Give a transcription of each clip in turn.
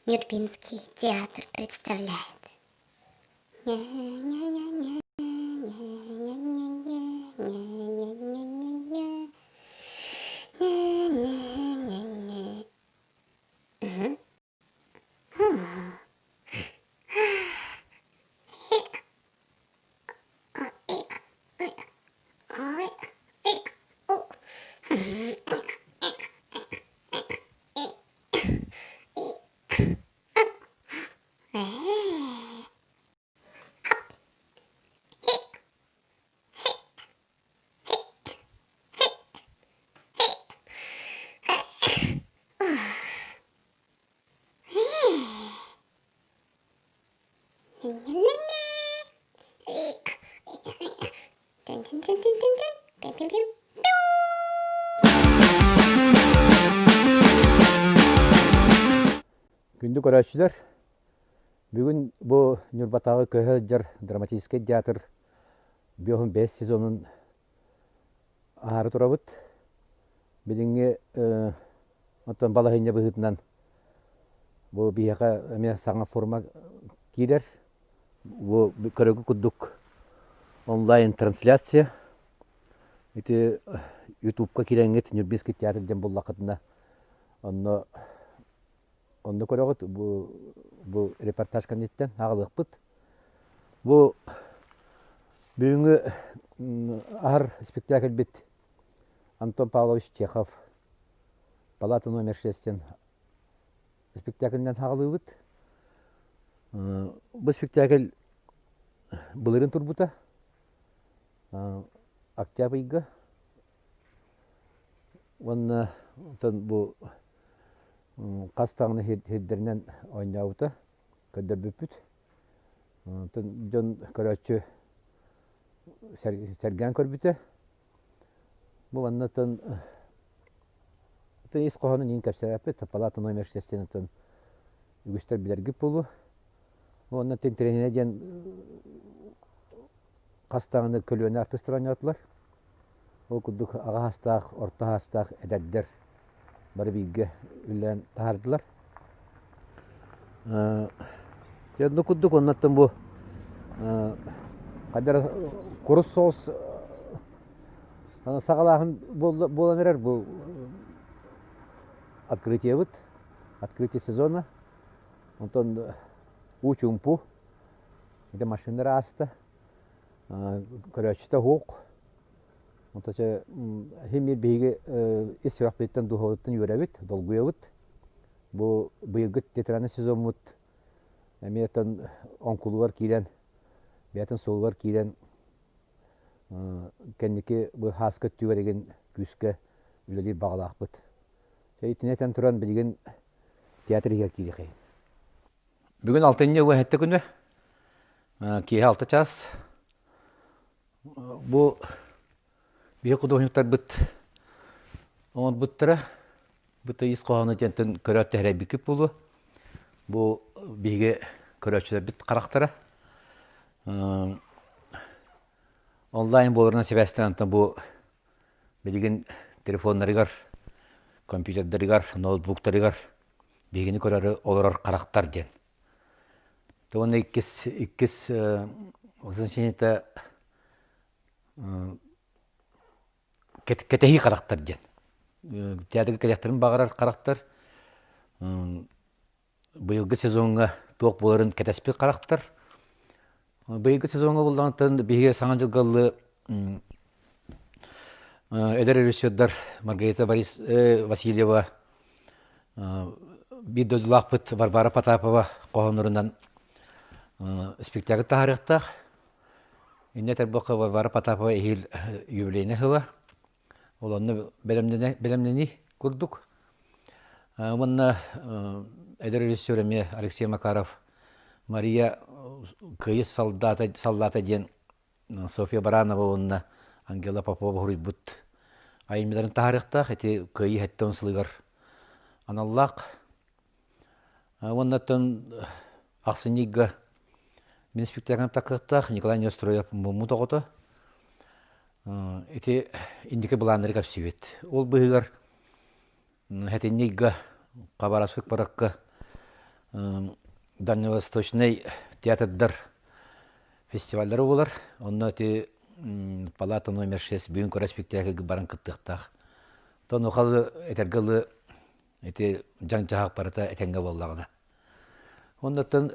Нюрбинский театр представляет. Не-не-не-не, не-не-не-не, не-не-не-не, не-не-не-не. Мгм. Күндү көрөөччүлэр, бүгүн бу Ньурбатааҕы көһө сылдьар драматическай театр биоһун бэс сезонун аһаары турабыт. Билиҥҥи оттон балаһыанньа быһыытынан бу биһиэхэ эмиэ саҥа форма киирэр. Бу көрөгү курдук онлайн-трансляция. Ити Ютубка киирэҥҥит Нюрбинский театр диэн буллаххытына онно онно көрөҕүт бу бу репортаж кэнниттэн аҕалыахпыт. Бу бүгүҥҥү аһар спектакльбит Антон Павлович Чехов «Палата номер 6» диэн спектакльынан хаҕалыыбыт. Бу спектакль былырыын турбута. Октябрь ыйга. Уонна оттон бу хас даҕаны сирдэринэн оонньообута, көрдөрбүппүт. Оттон дьон көрөөччү сэргээн көрбүтэ. Бу манна оттон ис хоһоонун иин кэпсээбэппит. Палата номер 6 диэн оттон үгүстэр билэргит буолуо. Уонна интэриэһинэй диэн хас даҕаны көлүөнэ артыыстар оонньоотулар. Ол курдук аҕа саастаах, орто саастаах эдэрдэр бары бииргэ үлэлээн таһаардылар. Дьэ оннук курдук оннуттан бу хайдах курус соҕус саҕалааһын буолан эрэр бу открытиебыт, открытие сезона. Онтон уу чуумпу, ити машиналар ааста, көрөөччүтэ суох. Онтон чэ иһин биһиги ис сүрэхпититтэн, дууһабытыттан үөрэбит, долгуйабыт. Бу быйылгы театральнай сезоммут эмиэ оттон оҥкулугар киирэн, бэйэтин суолугар киирэн кэнники бу һааска өттүгэр игин күүскэ үлэлиир баҕалаахпыт. Чэ итини этэн туран билигин театр иһигэр киириэхэйин. Бүгүн алтынньы уһэтте күнү, киэһэ 6 чаас. Бу биһи художниктарбыт оҥорбуттара бу ис хоһоону диэнтэн көрөөт тэһэрэйбиккит буолуо. Бу биһиги көрөөччүлэрбит харахтара. Онлайн буоларынан сибээстээн онтон бу билигин телефоннарыгар, компьютердарыгар, ноутбуктарыгар биһигини көрөрү олорор харахтар диэн. Уонна иккис иккис значениета кэтэһии харахтар диэн. Театрга кэлиэхтэрин баҕарар харахтар быйылгы сезоҥҥа туох буоларын кэтэспит харахтар. Быйылгы сезоҥҥа буллаҕыттан биһиги Саҥа дьылга эдэр режиссердар Маргарита Борис Васильева биир дойдулаахпыт Варвара Потапова хоһооннорунан спектакль таһаарыахтаах. Инньэ этэр буоллахха Варвара Потапова эһиил юбилейнай сыла. Ол онно бэлэмнэнии курдук. Уонна эдэр режиссер эмиэ Алексей Макаров Мария Кыайыс солдата, солдата диэн Софья Баранова уонна Ангела Попова суруйбут айымньыларын таһаарыахтаах. Ити Кыайыы 70 сылыгар аналлаах. Уонна оттон ахсынньы ыйга мин спектакльым такыахтаах Николай Неустроев муммут оҕото. Ити инники былааннары кэпсиибит. Ол быыһыгар Хэтинньи ыйга Хабаровскай куоракка Дальневосточнай театрдар фестиваллара буолар. Онно ити палата номер 6 бүгүн көрө спектакльга баран кыттыахтаах. Тонухалы этэргэ ылы ити дьаҥ-дьаһах барыта этэҥҥэ буоллаҕына. Оннуттан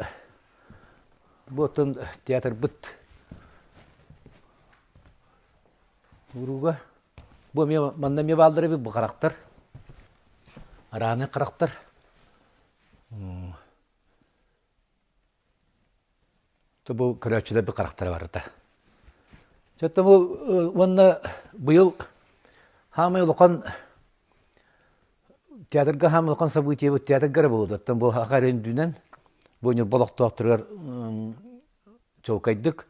бу оттон театрбыт урууга бу эмиэ манна эмиэ бааллар эбит бу харахтар. Араанай харахтар. Бу көрөөччүлэр бу харахтара барыта. Чэ бу уонна быйыл хаамай улахан театрга хаамай улахан событиебыт театрга эрэ буолуо. Оттон бу аха эрэ бу Ньурба олохтоохторугар чуолкайдык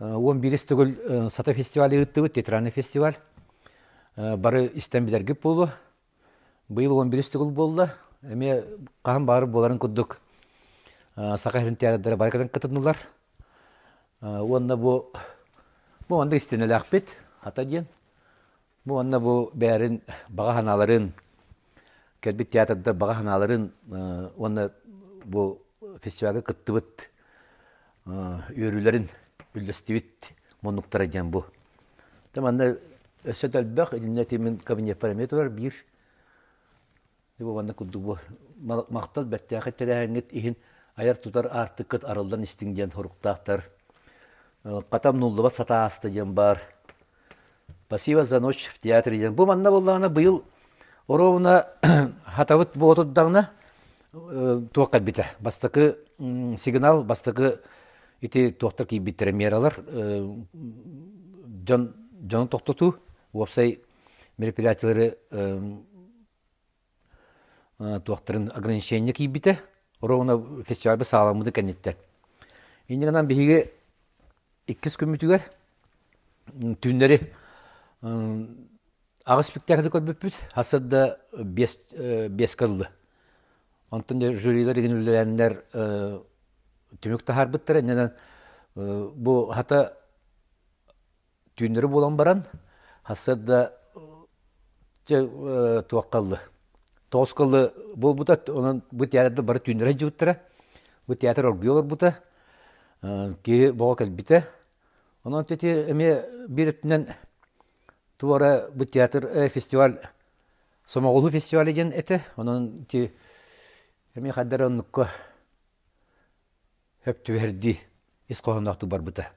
11 төгүл Сата фестивалы ыыттыбыт, театральный фестиваль. Бары истэн билэргит буолуо. Быйыл 11 төгүл буолла. Эмиэ хаһан баҕар буоларын курдук Саха сирин театрдара бары кытын кытыннылар. Уонна бу бу маннык истиэнэлээхпит хата диэн. Бу уонна бу бээрин баҕа санааларын кэлбит театрдар баҕа санааларын уонна бу фестивальга кыттыбыт үөрүүлэрин үллэстибит муннуктара диэн бу. Тэ манна өссө да элбэх итиннэ мин кабинеппар эмиэ турар биир бу манна курдук бу махтал бэртээхэй тэрээһиҥҥит иһин айар-тутар аартыккыт арыллан истиҥ диэн соруктаахтар. Хатам нуллубат сатааста диэн баар. Спасибо за ночь в театре диэн. Бу манна буоллаҕына быйыл оруобуна хатабыт буотурдаҕына туох кэлбитэ. Бастакы сигнал, бастакы ити туохтар киирбиттэрэ мералар дьон дьону тохтотуу, уопсай мероприятиелары туохтарын ограничение киирбитэ. Оруобуна фестивальбы сааламмыты кэнниттэн. Инньэ гынан биһиги иккис күммүтүгэр түүннэри аҕыс спектакль көрбүппүт. Хасыр биэс биэскэ ыллы. Онтон жюрилар игин үлэлээннэр түмүк таһаарбыттара. Иннинэн бу хата түүннэри буолан баран хасыр туохха ыллы. Тоҕуска ыллы буолбута, онон бу театрда бары түүннэри сылдьыбыттара. Бу театр оргуйа олорбута. Киһи боҕо кэлбитэ. Онон ити эмиэ биир өттүнэн туора бу театр фестиваль Сомоҕолуу фестиваля диэн этэ. Онон ити эмиэ хайда эрэ оннукка хөп түбэһэрдии ис хоһоонноохтук барбыта.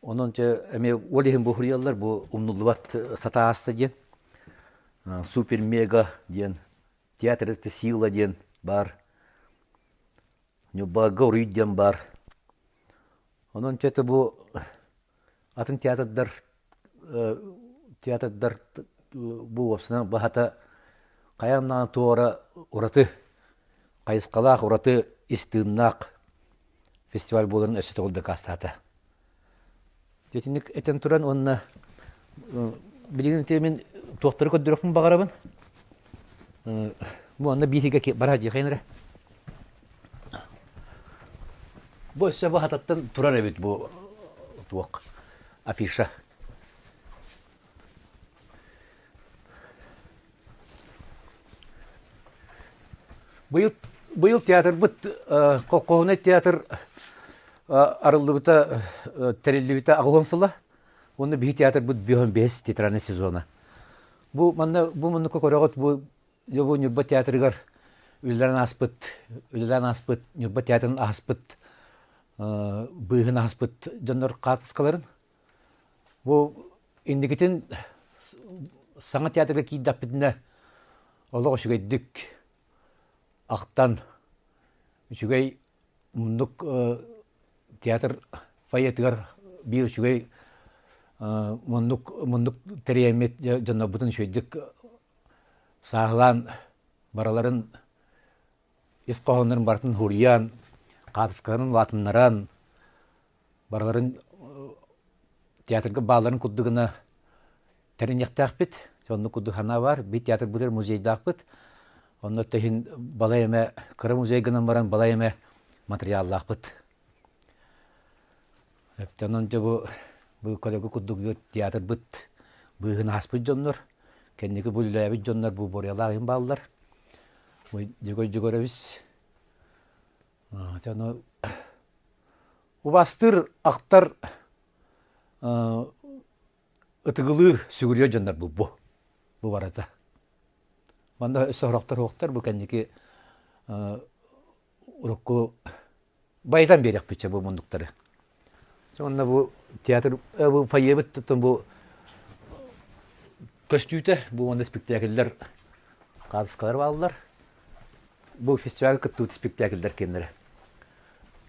Онон дьэ эмиэ ол иһин бу суруйаллар бу умнуллубат сатааста диэн супер-мега диэн театр это сила диэн баар Ньурбаҕа уруй диэн баар. Онон чэ бу атын театрдар театрдар бу уопсайынан баһата хайаан туора ураты хайысхалаах ураты ис тыыннаах фестиваль буоларын өссө төгүл дакаастаата. Итинник этэн туран уонна билигин ити мин туохтары көрдөрүөхпүн баҕарабын. Бу онно бииригэ бара дьиэхэйин эрэ. Бу өссө бу хататтан турар эбит бу туох афиша. Быйыл, быйыл театрбыт колхоһунай театр арыллыбыта тэриллибитэ аҕыс сыла. Уонна биһи театрбыт биһон бэһис театральный сезона. Бу манна бу манныка көрөҕүт бу бу Ньурба театрыгар үлэлээн ааспыт үлэлээн ааспыт Ньурба театрын ааспыт быыһын ааспыт дьоннор хаартыскаларын Бу инникитин саҥа театрга киирдэхпитинэ олох үчүгэйдик ахтан үчүгэй муннук театр фойетыгар биир үчүгэй муннук муннук тэрийэммит дьоннорбутун үчүгэйдик сааһылаан барыларын ис хоһооннорун барытын суруйан хаартыскаларын улаатыннаран барыларын театрга баалларын курдук гына тэриниэхтээхпит. Оннук курдук санаа баар. Биир театрбытыгар музейдаахпыт. Онно иһин балай эмэ кыра музей гынан баран балай эмэ материаллаахпыт. Онон дьэ бу бу көрөгү курдук театрбыт быыһын ааспыт дьоннор, кэнники бу үлэлээбит дьоннор бу Борялаах иһин бааллар. Дьөгөр Дьөгөрөбүс. Ону убастыыр, ахтар, ытыгылыыр, сүгүрүйэр дьоннор бу бу. Бу барыта. Манна өссө сорохтор суохтар бу кэнники урукку байытан биэриэхпит бу муннуктары. Уонна бу театр бу фойебыт бу көстүүтэ бу уонна спектакльлэр хаартыскалар бааллар. Бу фестивальга кыттыбыт спектакльлэр киэннэрэ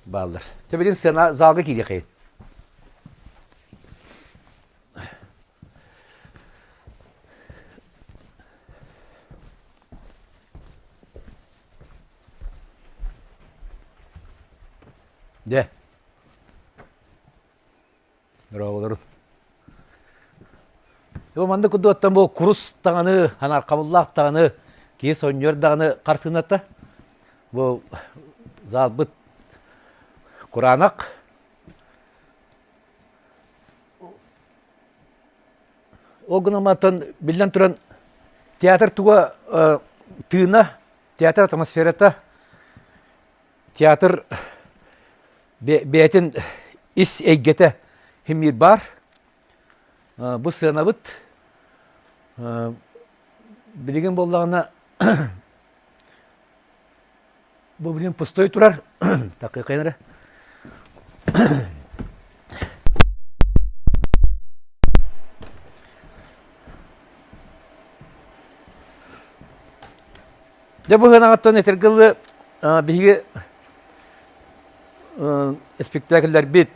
бааллар. Чэ билин сцена залга киириэхэйин. Дьэ. Дорооболорун. Бу маннык курдук бу курус даҕаны, анархабыллаах даҕаны, киһи сонньуор даҕаны хартыыната. Бу залбыт кураанах. Ол гынан баран биллэн туран театр туга тыына, театр атмосферата, театр бэйэтин ис эйгэтэ химиир баар. Бу сыанабыт билигин буоллаҕына Бу билин пустой турар. Такыйкайын эрэ. Дьэ бу ыһынаҕыттан этэргэ дылы биһиги спектакльлэрбит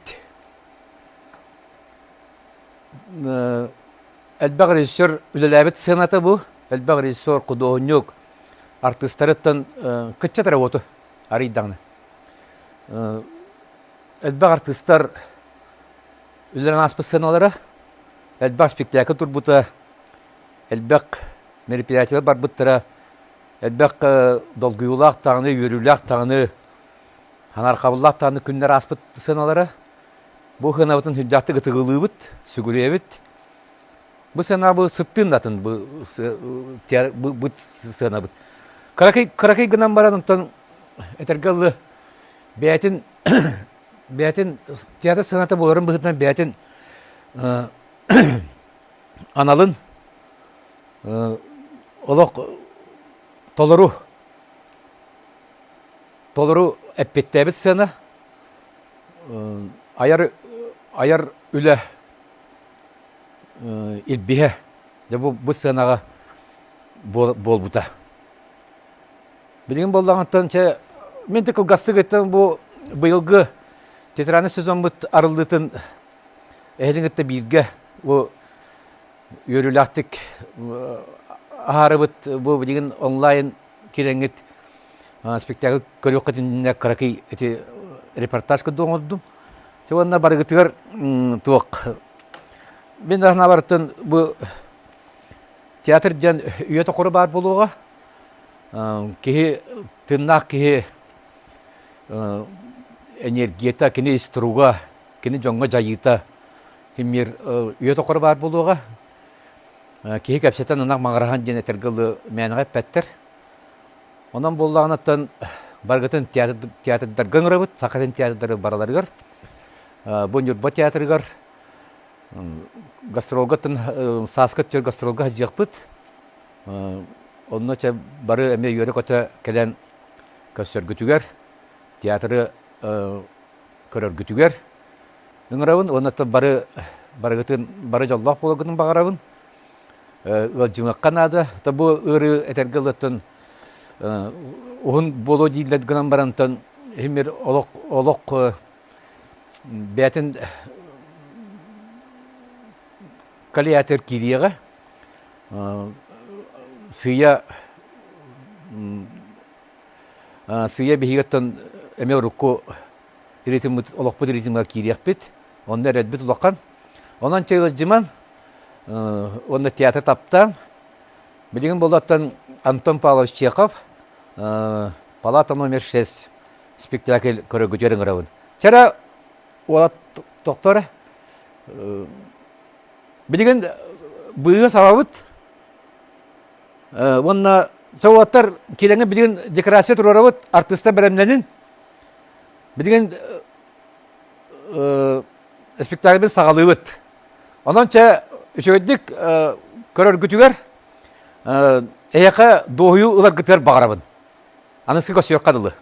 элбэх режиссер үлэлээбит сцената бу. Элбэх режиссер, худуоһунньук, артыыстарыттан кыччат эрэ уоту арыйдаҕына. Элбэх артыыстар үлэлээн ааспыт сценалара, элбэх спектакль турбута, элбэх мероприятиелар барбыттара, элбэх долгуйуулаах даҕаны, үөрүүлээх даҕаны, ханархабыллаах даҕаны күннэр ааспыт сценалара. Бу сыанабытын сүрдээхтик ытыгылыыбыт, сүгүрүйэбит. Бу сыана бу сыттыын да атын бу бу сыанабыт. Кыракый кыракый гынан баран онтон этэргэ дылы бэйэтин бэйэтин театр сыаната буоларын быһыытынан бэйэтин аналын олох толору толору эппиэттээбит сыана айар айар үлэ илбиһэ дьэ бу бу сыанаҕа буолбута. Билигин буоллаҕыттан чэ мин да кылгастык ыттан бу быйылгы театральный сезоммут арыллыытын эһигини кытта бииргэ бу үөрүүлээхтик аһаарыбыт бу билигин онлайн киирэҥҥит спектакль көрүөххүт иннинэ кыракый ити репортаж курдук оҥордум. Чэ уонна барыгытыгар туох мин санаабарыттан бу театр диэн үйэ тохору баар буолуоҕа. Киһи тыыннаах киһи энергията, кини ис туруга, кини дьоҥҥо дьайыыта химмир үйэ тохору баар буолуоҕа. Киһи кэпсэтэн ынах маҥыраһан диэн этэргэ дылы мээнэҕэ эппэттэр. Онон буоллаҕынаттан барыгытын театрдарга ыҥырабыт, Саха сирин театрдары бараларыгар. Бу Ньурба театрыгар гастролга сааскы өттүгэр гастролга сылдьыахпыт. Онно чэ бары эмиэ үөрэ-көтө кэлэн көрсөргүтүгэр, театры көрөргүтүгэр ыҥырабын уонна бары барыгытын бары дьоллоох буоларгытын баҕарабын. Ыалдьымыахха наада. То бу ыарыы этэргэ ылыттан уһун буолуо дииллэр гынан барантан иһимир олох олох бэйэтин калиатор киириэҕэ сыыйа сыыйа биһиги эмиэ урукку ритммит олохпут ритмигэр киириэхпит онно эрэлбит улахан онон чыгылдьыман уонна театр таптаан билигин буоллаттан Антон Павлович Чехов палата номер 6 спектакль көрөгүтүгэр ыҥырабын чара уолат тохтор билигин быыһа сабабыт уонна Соҕуоттар киирэҥҥэ билигин декорация туруорабыт, артыыстар бэлэмнэнин. Билигин спектакльбын саҕалыыбыт. Онон чэ үчүгэйдик көрөргүтүгэр эһиэхэ дуоһуйуу ыларгытыгар баҕарабын. Аныгыскы көрсүөххэ дылы.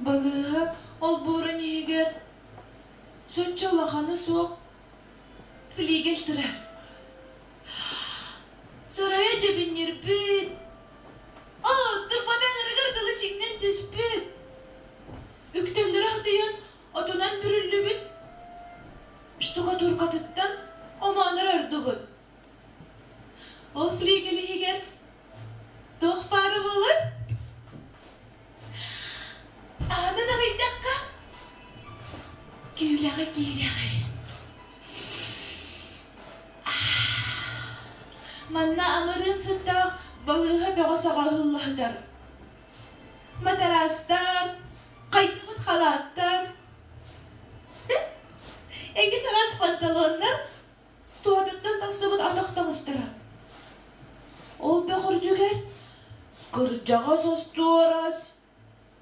Балыыһа олбуорун иһигэр соччо улахана суох флигель турар. Сарайа дьэбиннирбит, оо, турбата ыҥырыгар дылы сиҥнэн түспүт. Үктэллэрэ хатыйан отунан бүрүллүбүт штукатуркатыттан омоонор ордубут. Ол флигель иһигэр туох баара буолуой? Аанын арыйдахха, күүлэҕэ киирэҕин. Манна амырыын сыттаах балыыһа бөҕө саҕа ыһыллаһытар. Матараастар, хайдыбыт халааттар, эги тараас панталоннар туһатыттан тахсыбыт атах таҥастара. Ол бөх үрдүгэр кырдьаҕас остуорас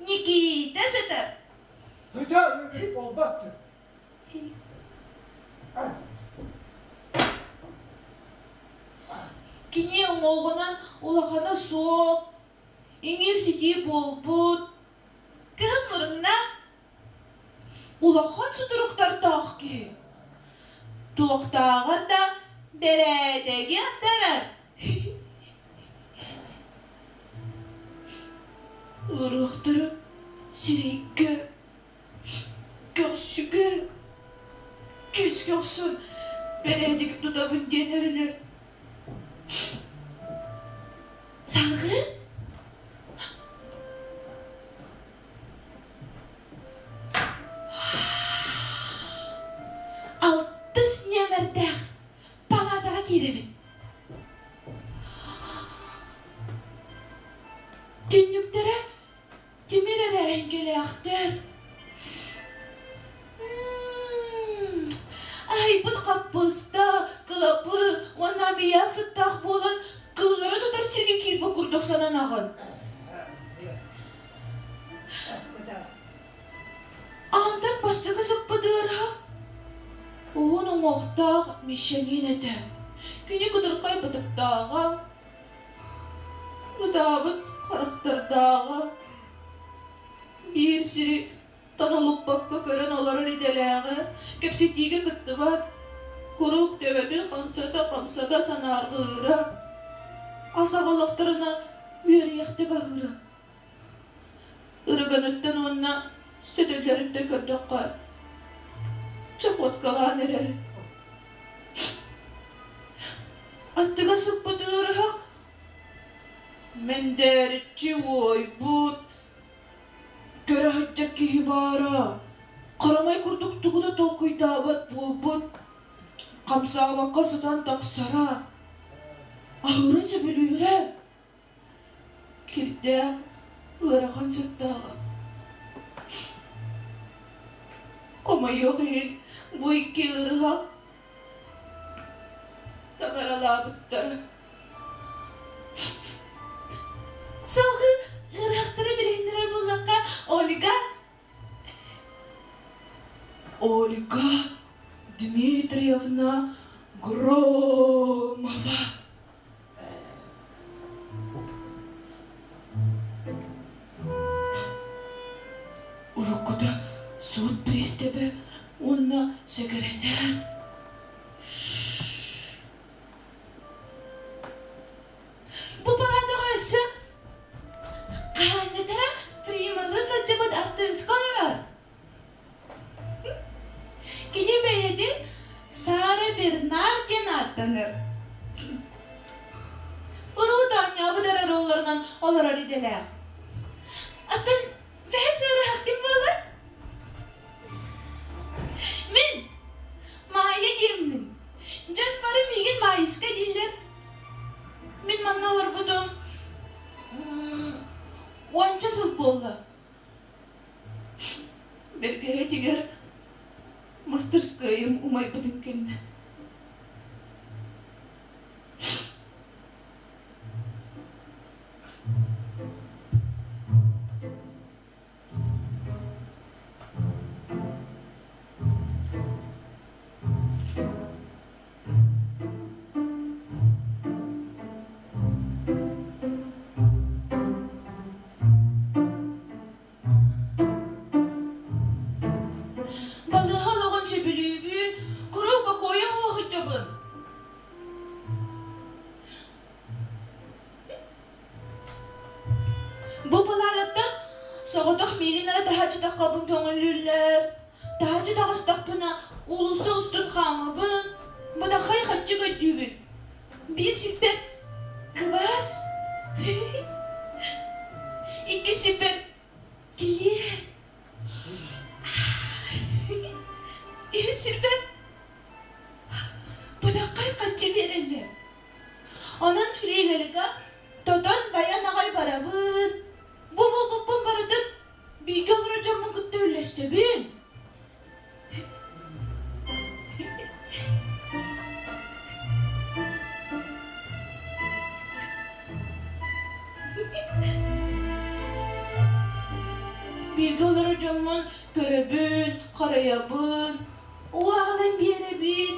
Никиитэ сытар. Ыта буолбат. Кини уҥуоҕунан улахана суох, иҥиир-ситии буолбут, кыһыл мурунна Улахан сутуруктардаах киһи туохтааҕар да бэрээдэги аттарар. Ыарыахтара сирэйгэ, көхсүгэ, күүскэ охсон бэрээдэги тутабын диэн эрэнэр. Салгыы Алтыс нүөмэрдээх палаатаҕа киирэбин. Түннүктэрэ тимир эрээһиҥкэлээхтэр. Аһыйбыт хаппыыста, кылапы уонна аммиак сыттаах буолан кыыллары тутар сиргэ киирбит курдук сананаҕын. Аантан бастакы сыппыт ыарыһах уһун уҥуохтаах мещанин этэ. Кини кытырхай бытыктааҕа, ытаабыт харахтардааҕа, биир сири тонолуппакка көрөн олорор идэлээҕэ, кэпсэтиигэ кыттыбат, куруук төбөтүн хамсата-хамсата санаарҕыыра, ас аҕаллахтарына үөрүйэхтик аһыыра. Ырыганыттан уонна сөтөллөрүттэн көрдөххө, чохуоткалаан эрэр. Аттыгар сыппыт ыарыһах мэндээриччи уойбут, көрө сылдьар киһи баара, харамай курдук тугу да толкуйдаабат буолбут, хамсаабакка сытан тахсара, аһыырын сөбүлүүрэ. Кирдээх, ыарахан сыттааҕа. Хомойуох иһин, бу икки ыарыһах таҥаралаабыттара. Салгыы ыарыһахтары билиһиннэрэр буоллахха, Ольга Ольга Дмитриевна Громова. Уруккута суут бириистэбэ уонна сэкирэтээр Бу палатаҕа өссө хаһааҥҥытара прималыы сылдьыбыт артыыска олорор. Кини бэйэтин Сара Бернар диэн ааттанар. Урут оонньообут эрэ ролларынан олорор идэлээх. Оттон бэһис ыарыһах ким буолар? Мин Маайа диэммин. Дьон бары миигин Маайыска дииллэр. Мин манна олорбутум уонча сыл буолла. Бэргэһэтигэр мастарыскыайым умайбытын кэннэ. таххабын көҥүллүүллэр. Таһырдьа таҕыстахпына, уулусса устун хаамабын, бытаххай хаччы көрдүүбүн. Биир сирбэр кыбаас, иккис сирбэр килиэп, үһүс сирбэр бытаххай хаччы биэрэллэр. Онон флигельга тотон байан аҕай барабын. Бу булбуппун барытын бииргэ олорор дьоммун кытта үллэстэбин. Бииргэ олорор дьоммун көрөбүн, харайабын, уу аҕалан биэрэбин.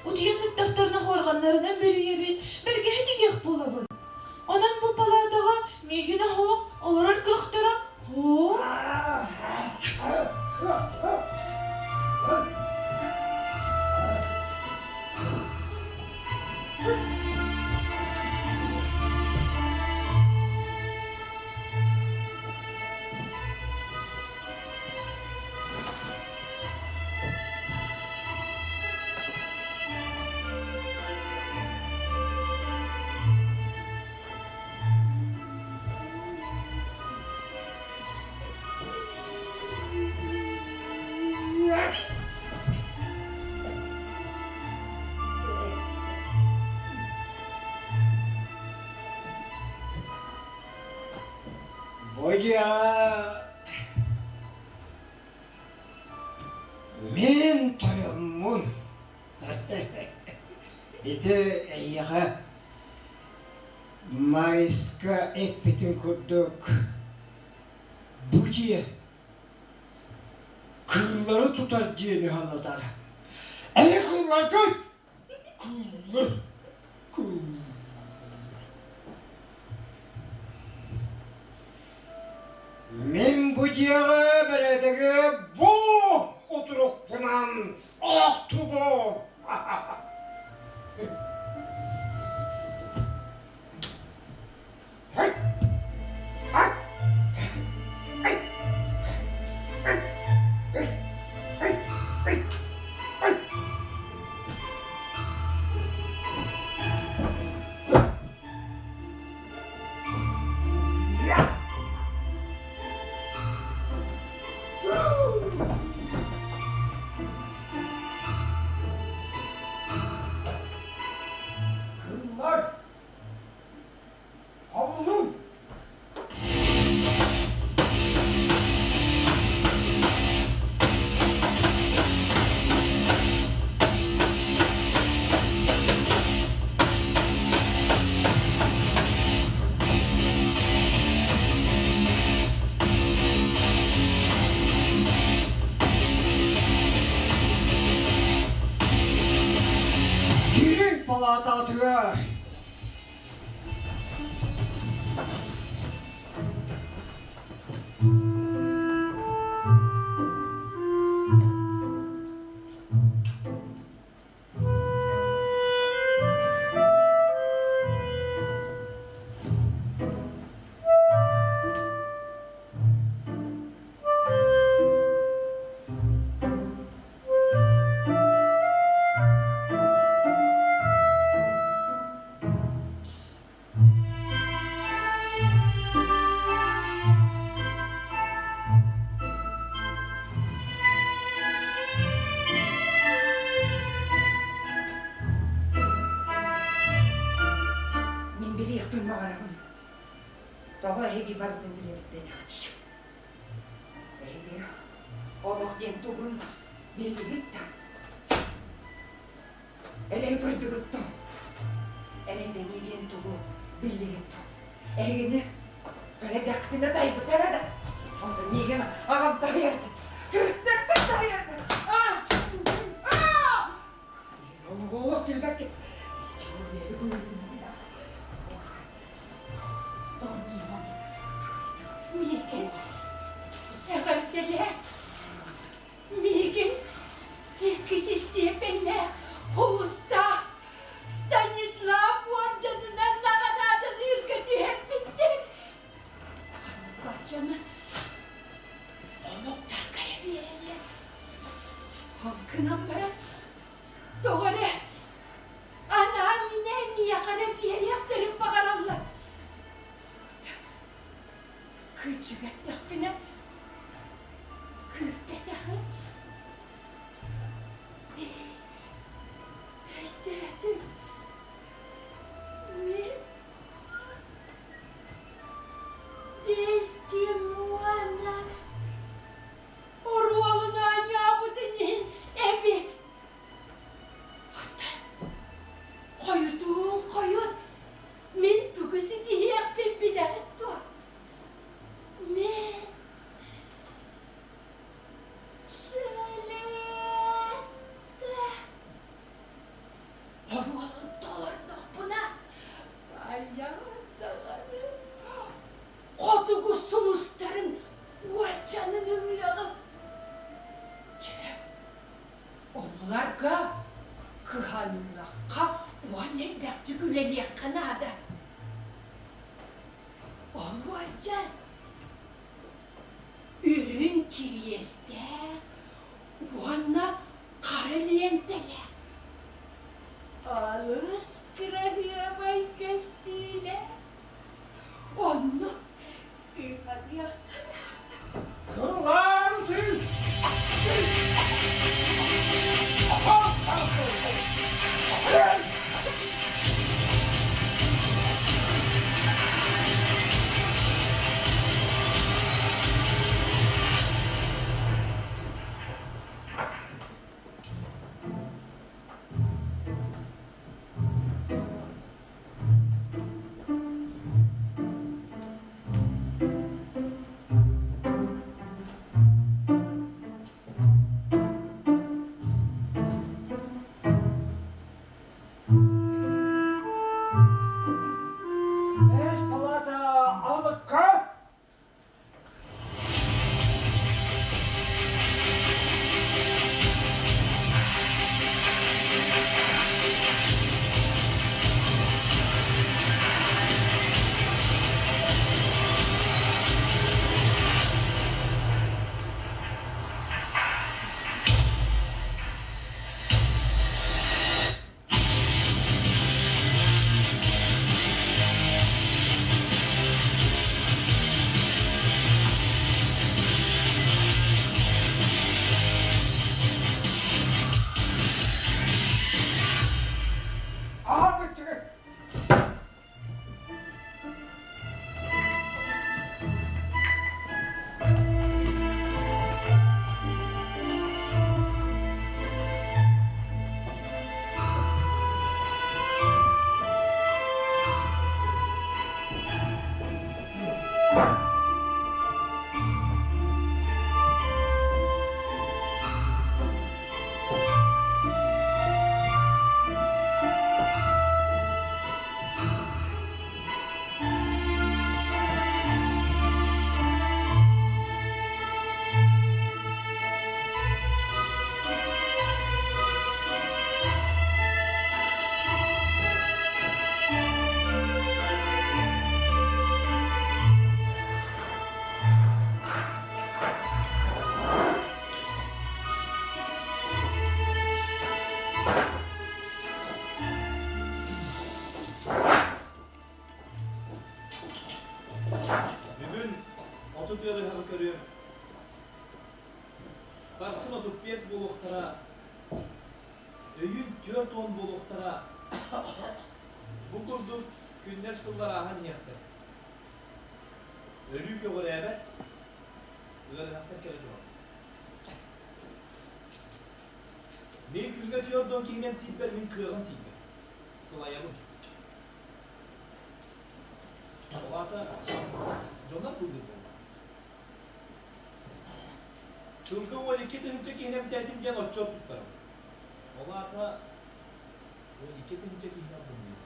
Утуйа сыттахтарына хуорҕаннарынан бүрүйэбин, бэргэһэ тигиэх буолабын. Онон бу палаатаҕа миигин оһох олорор кыахтара суох. Бу дьиэҕэ Мин тойоммун. Ити эйиэхэ Майска эппитин курдук бу дьиэ кыыллары тутар дьиэни санатар. Эһи кыылларгыт! Кыыллар! Кыыл! Мин бу дьиэҕэ бэрээдэги бу утурукпунан охтубум. Кыллар Хомулун! Кириҥ палаатаҕытыгар! Мин билиэхпин баҕарабын. Тоҕо эһиги барытын билэбит Эһиги олох диэн тугун биллигит да? Эрэй көрдүгүт дуо? Эрэйдэнии диэн тугу биллигит дуо? Эһигини эрэйдэххитинэ тайбыттара да? Онтон миигин аҕам таһыйарда. Кырыктартан таһыйарда. Олох билбэккин. Миигин эҕэрдэлээ. Миигин иккис истиэпэннээх улустаах Станислав уордьанынан наҕараадалыырга түһэрбиттэр. Ханнык уордьаны? Кыһаныахха уонна элбэхтик үлэлиэххэ наада. Ол ыалдьан үрүҥ кириэстээх уонна хара лиэнтэлээх алыс кыраһыабай көстүүлээх онно тыытаныахха наада. Кылаан утуй! Эс палата алыкка! Аһа бүттүгүт! Бүгүн 30 ыарыһаҕы көрүөм. Сарсын 35 буолуохтара. Өйүүн 40 буолуохтара. Бу курдук күннэр-сыллар ааһан иһиэхтэрэ. Өлүү көҕүрээбэт, ыарыһахтар кэлэ тураллар. Мин күҥҥэ 40 киһинэн тиийбэр мин кыаҕым тиийбэт. Сылайабын. Ол аата дьоннор быыһыыр буолла. Сылга 12 тыһыынча киһини эмтээтим диэн отчуот туттарым. Ол аата 12 тыһыынча киһини албынныыбын.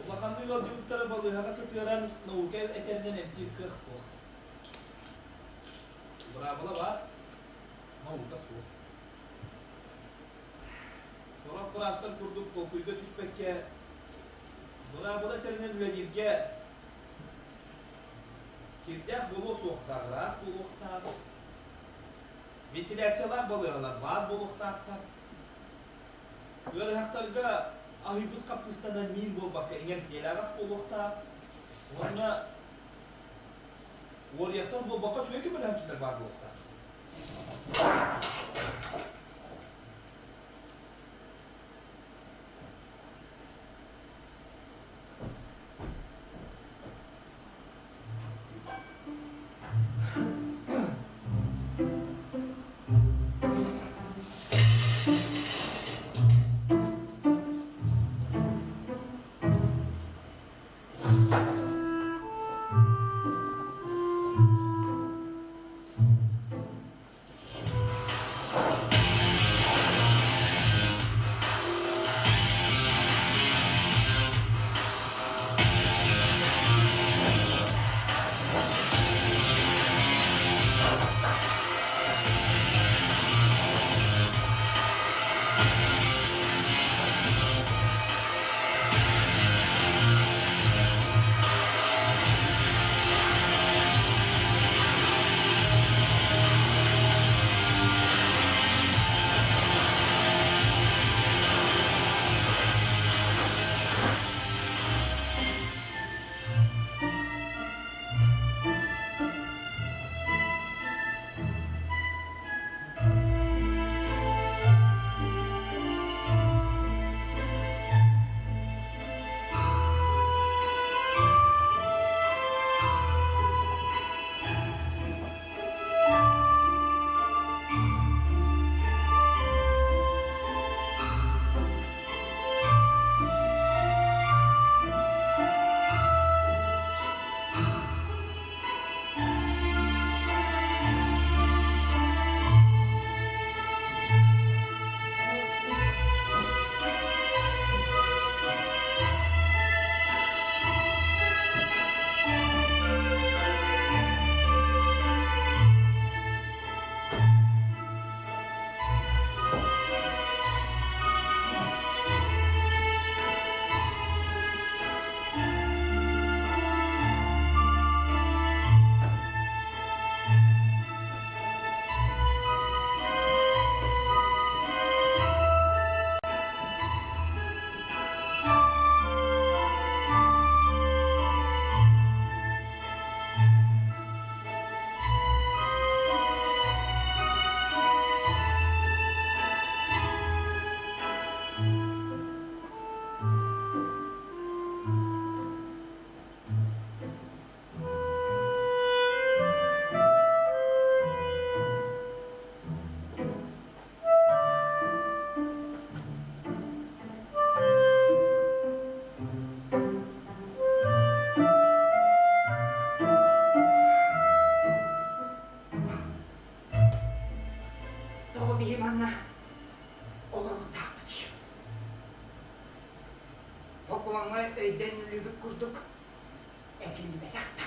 Улаханнык ыалдьыбыттары балыыһаҕа сытыаран наука этэринэн эмтиир кыах суох. Быраабыла баар, наука суох. Сорох быраастар курдук толкуйга түспэккэ, быраабыла этэринэн үлэлииргэ кирдээх буолуо суохтаах, ыраас буолуохтаах, вентиляциялаах балыыһалар баар буолуохтаахтар. Ыарыһахтарга аһыйбыт хаппыыстанан миин буолбакка иҥэмтиэлээх ас буолуохтаах уонна уоруйахтар буолбакка үчүгэй көмөлөһөөччүлэр баар буолуохтаах. Өйдөнүллүбүт курдук этиллибэтэх да.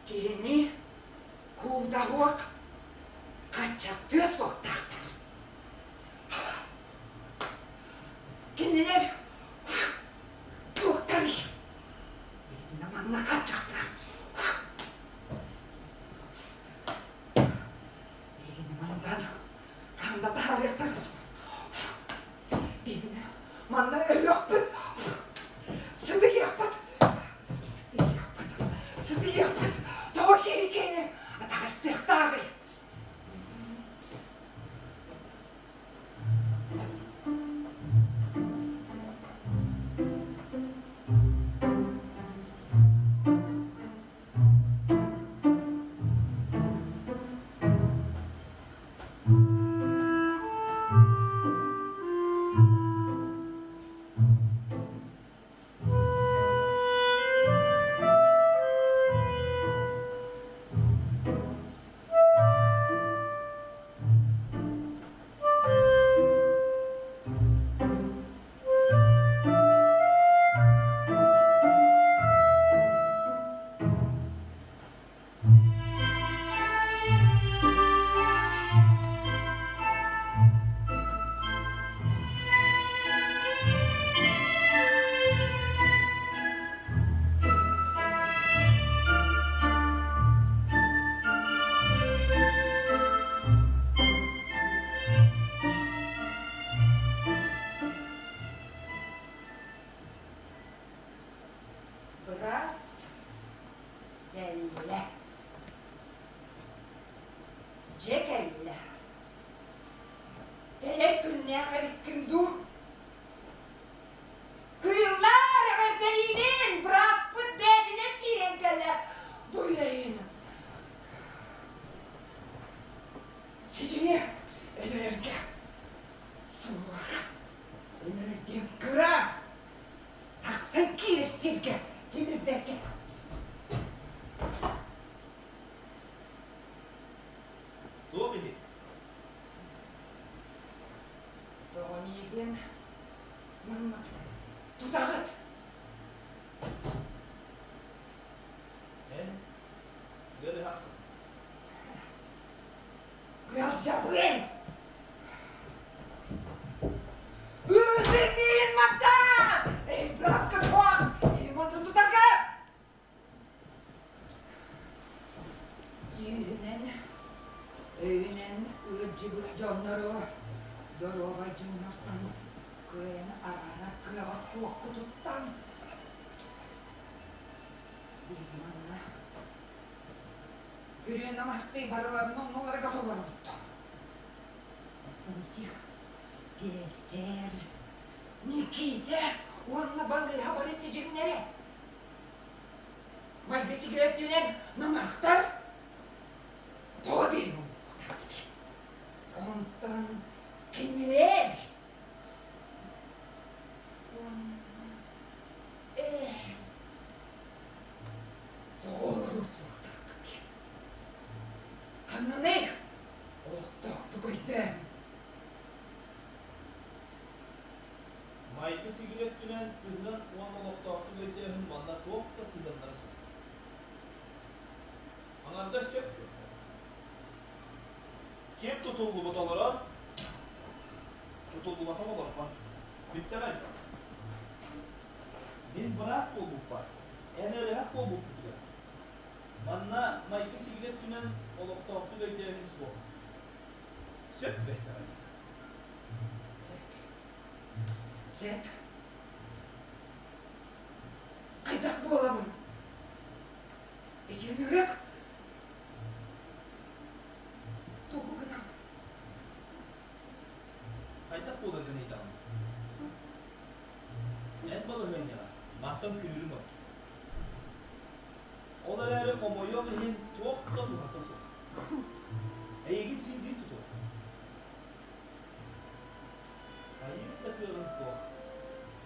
Киһини куудаһуох хаччаттыа суохтаахтар. Кинилэр туохтарый? Итинэ манна хаччаттар. Эйигин мантан ханна таһаарыахтар Биһигини манна өлүөхпүт, сытыйыахпыт, сытыйыахпыт, сытыйыахпыт. Тоҕо киһи киһини атаҕастыахтааҕый? Быраас Кэллэ. Дьэ кэллэ. Кэлэр күннээх эбиккин дуу? Кыыллар эҕэрдэлиибин! Бырааспыт бэйэтинэн киирэн кэллэ. Бу үөрүүнү. Сидьиҥи өлөрөргө суох. Өлөрөр диэн кыра. Тахсан киирэр сиргэ тимирдэргэ. Туох иһин? Тоҕо миигин манна тутаҕыт? Эн ыарыһаххын. Ыалдьабын! Ыытыҥ мантан! Эй, быраапка туох! Мантан тутарга! Сүүһүнэн, өйүнэн ыалдьыбыт дьоннору доруобай дьоннортон кыайан араара кыаҕа суоххутуттан биһиги манна Күрүө намыһахтыы барыларын оннуларыгар олорбуттар. Оттон ити Биэлсэр, Никиитэ уонна балыыһа бары сидьиҥнэрэ. Майгы сигилэттинэн намыһахтар тоҕо биһиги оннуктаахпытый? Онтон кинилэр уонна ээ Тоҕо олоруо суохтааххытый? Ханнаный? Олохтоохтук өйдөөһүн. Майгы-сигили өттүнэн сыһыан уонна олохтоохтук өйдөөһүн манна туох да сыһыаннара суох. Аҥардас сөп көстөр. Ким тутуллубут олорор, тутуллубатах олорбот. Бүттэҕэй. Мин быраас буолбуппар, эн ыарыһах буолбуппутугар. Манна майгы-сигили өттүнэн олохтоохтук өйдөөһүн суох. Сөп түбэстэҕэ дии. Сөп. Сөп. Хайдах буолабын? Ити ынырык тугу гынам? Хайдах буоларгын ыйытаҕын? Эн балаһыанньаҕа мантан күнүүрүҥ ордук. Ол эрээри хомойуох иһин туох да туһата суох. Эйигин син биир тутуохтара. Хайыыр да кыаҕыҥ суох.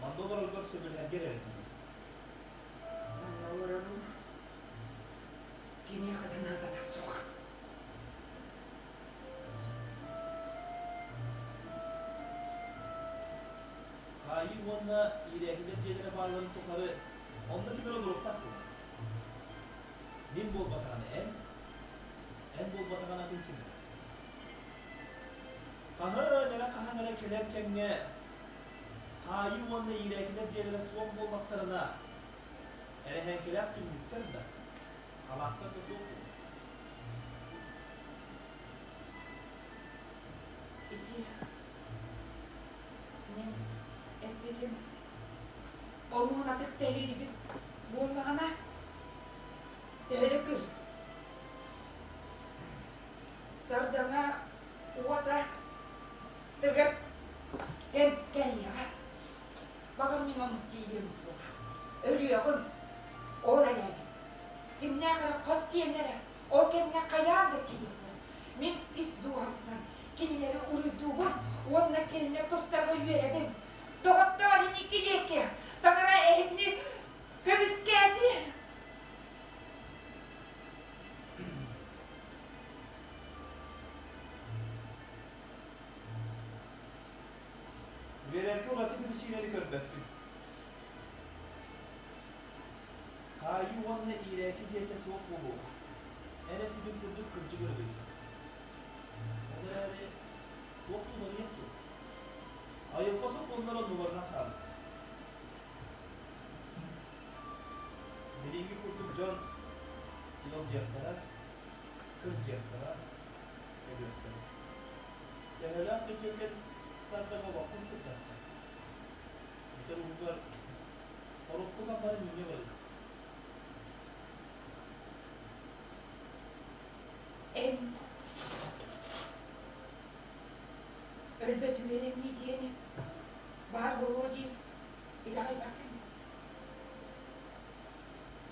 Манна олороргор сөбүлэһэргэр эрэ тиийэр. Манна олорорум кимиэхэ да наадата суох. Хаайыы уонна уонна иирээкилэр дьиэлэрэ баалларын тухары онно ким эрэ олоруохтаах буолар. Мин буолбатаҕына эн, эн буолбатаҕына атын ким эрэ. Хаһан эрэ хаһан эрэ кэлэр кэмҥэ хаайыы уонна иирээкилэр дьиэлэрэ суох буоллахтарына, эрэһээҥкилээх түннүктэр да, халааттар да суох буолуо. Ити мин эппитим олуһунатык тэһиирбит буоллаҕына төһө да күл сардаҥа уота тыгар кэм кэллэҕэ баҕар мин оннук тиийиэм суоҕа өлүөҕүм ол эрээри кимнээх эрэ хос сиэннэрэ ол кэмҥэ хайаан да тиийэллэр Мин ис дууһабыттан кинилэри уруйдуубун уонна кинилэр тустарга үөрэбин. Доҕоттоор, инники диэки Таҥара эһитини көмүскээтин! Үөрэргэ ураты биричиинэни көрбөппүн. Хаайыы уонна иирээки дьиэтэ суох буолуоҕа. Эн эппитиҥ курдук кырдьык өрөгөйдө. Ол эрээри туох да уларыйыа суох. Айылҕа сокуоннара оннуларынан хаалбыттар. Билиҥҥи курдук дьон ыалдьыахтара, кырдьыахтара, өлүөхтэрэ. Төһөлөөх да үтүөкэн сардаҥа олоххун сырдатта. Бүтэр уһугар Урукку хаммары миҥҥэ барыах. Эн өлбөт үөрэнии диэни баар буолуо диэн итэҕэйбэккин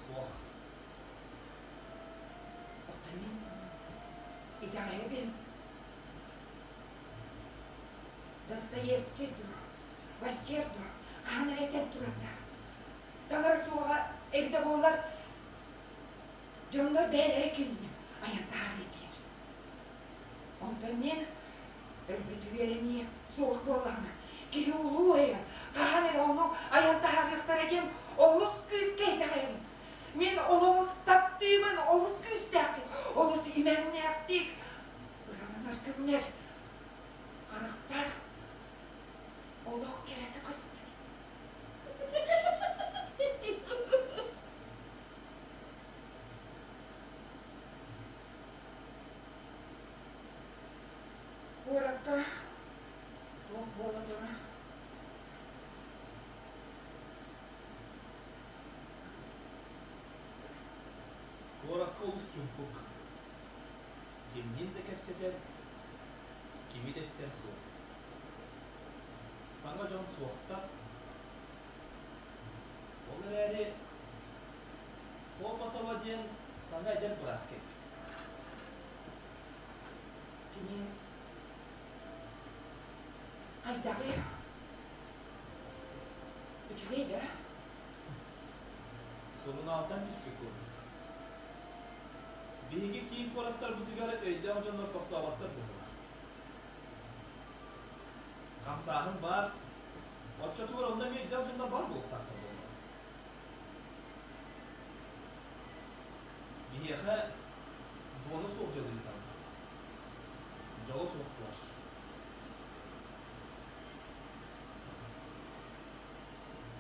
Суох. Оттон мин итэҕэйэбин. Достоевский дуу, Вольтер дуу хаһан эрэ этэн турардаах. Таҥара суоҕа эбитэ буоллар, дьоннор бэйэлэрэ кинини айан таһаарыа этилэр. Онтон мин өлбүт үөрэнии суох буоллаҕына, киһи улуу өйө хаһан эрэ ону айан таһаарыахтара диэн олус күүскэ итэҕэйэбин. Мин олоҕу таптыыбын олус күүстээхтик, олус имэҥнээхтик ыраланар күннэр харахпар олох кэрэтэ көстөр. Куоракка туох буола турар? Куоракка олус чуҥкук. Кимниин да кэпсэтэр, кими да истэр суох. Саҥа дьон суохтар. Ол эрээри Хоботова диэн саҥа эдэр быраас кэлбит. Кини хайдаҕый? Үчүгэй да? Сурунаалтан түспүт курдук. Биһиги киин куораттарбытыгар өйдөөх дьоннор тохтооботтор быһыылаах. Хамсааһын баар, оччотугар онно эмиэ өйдөөх дьоннор баар буолуохтаахтар буоллаҕа. Биһиэхэ дуона суох дьону ыыталлар. Дьоло суох буолар.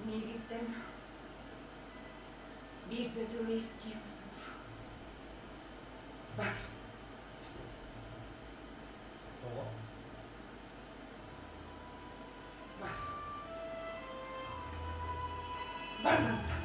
Миигиттэн биир да тылы истиэм суоҕа. Бар. Тоҕо? Бар. Бар мантан.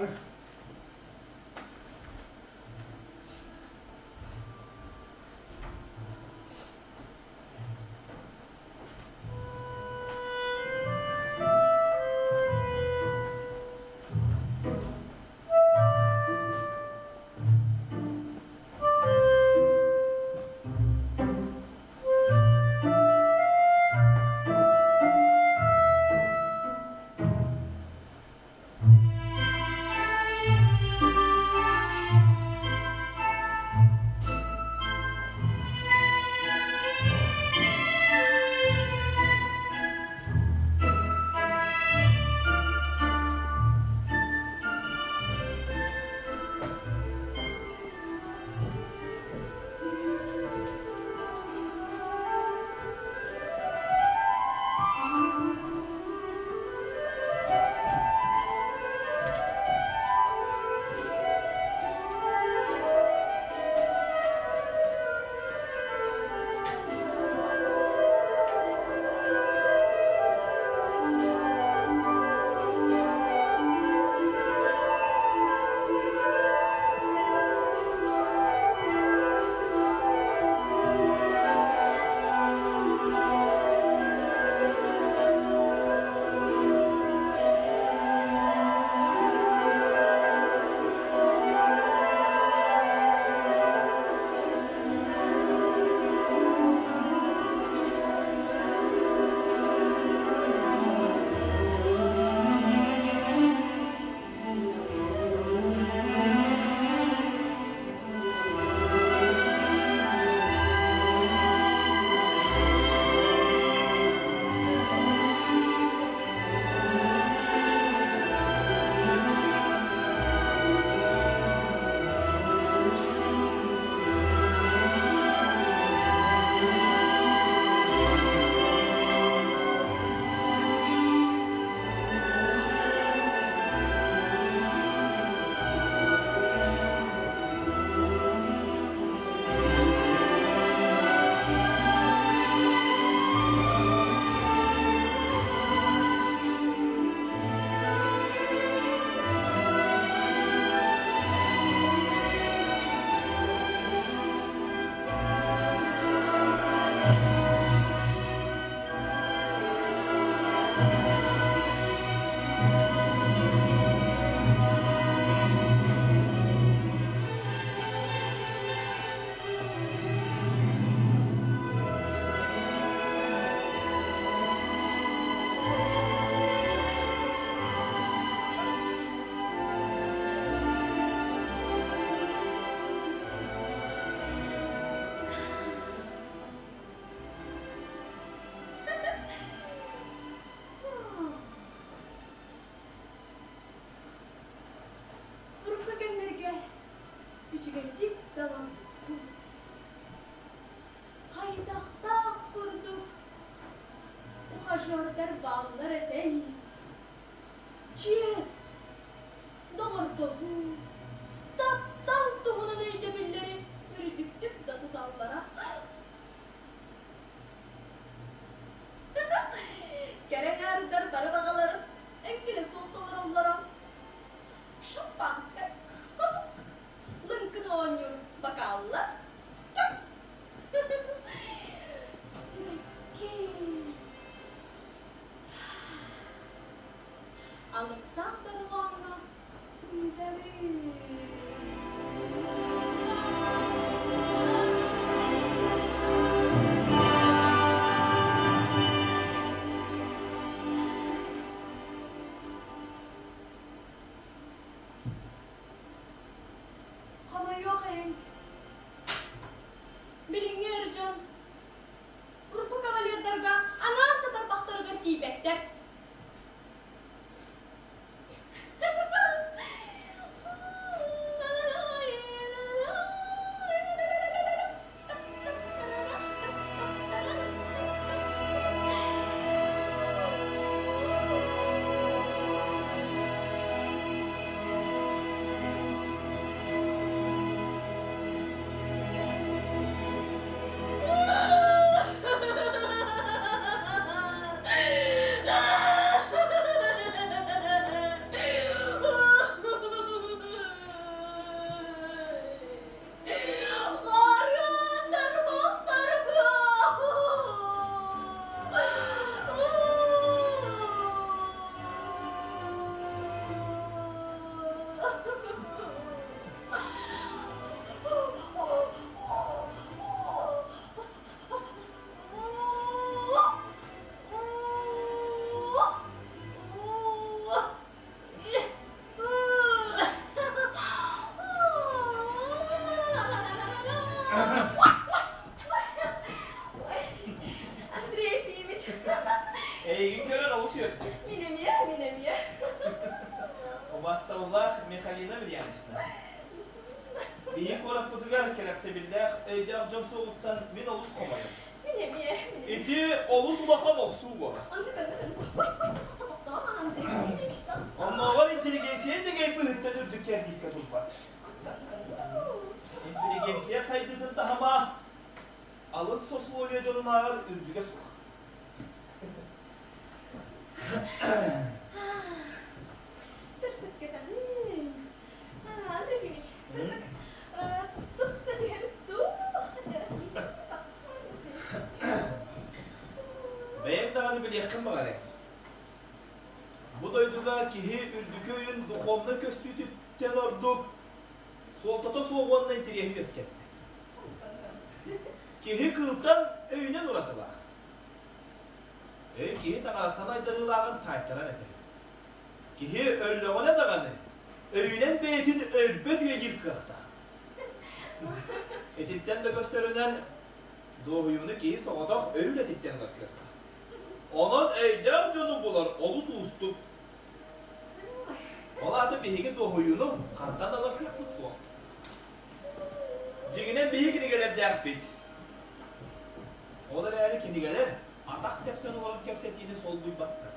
Бары. Урукку кэмнэргэ үчүгэйдик даламмыппыт. Хайдахтаах курдук ухажердар бааллар этэй? Чиэс, доҕордоһуу, таптал туһунан өйдөбүллэри үрдүктүк да туталлара. Кэрэ аҥаардар бары баҕаларын эҥкилэ суох толороллоро. Шампанскай, лыҥкын оонньуур бокаллар. Сибэкки. Алыптаах дорҕооҥҥо ыытарыы. Хомойуох иһин, билиҥҥи эр дьон. Буруйдаах Михалина Ильинична, биһи куораппытыгар кэрэхсэбиллээх өйдөөх дьон суоҕуттан мин олус хомойом. Мин эмиэ. Ити олус улахан охсуу буолар. Оннук, оннук, оннук. Ой, ой, тохто, Андрей Ильич, тохто. Оннооҕор интеллигенция дэгэй быһыттан үрдүк кэрдиискэ турбат. Интеллигенция сайдыытын таһыма алын сословие дьонунааҕар үрдүгэ суох. Сырсыккытаҕын. Андрей Ефимович, тупса түһэбит дуу? Бэйэҥ даҕаны билиэххин баҕарыаҥ. Бу дойдуга киһи үрдүкү өйүн духовнай көстүүтүттэн ордук суолтата суох уонна интэриэһи үөскэттэ. Киһи кыылтан өйүнэн уратылаах. Өй киһи таҥараттан айдарыылааҕын таайтаран этэр. Киһи өллөҕүнэ даҕаны өйүнэн бэйэтин өлбөт үйэлиир кыахтаах. Итинтэн да көстөрүнэн дуоһуйууну киһи соҕотох өй үлэтиттэн ылар кыахтаах. Онон өйдөөх дьону булар олус уустук. Ол аата биһиги дуоһуйууну хантан ылар кыахпыт суох. Дьиҥинэн биһи кинигэлэрдээхпит. Ол эрээри кинигэлэр атах тэпсэн олорон кэпсэтиини солбуйбаттар.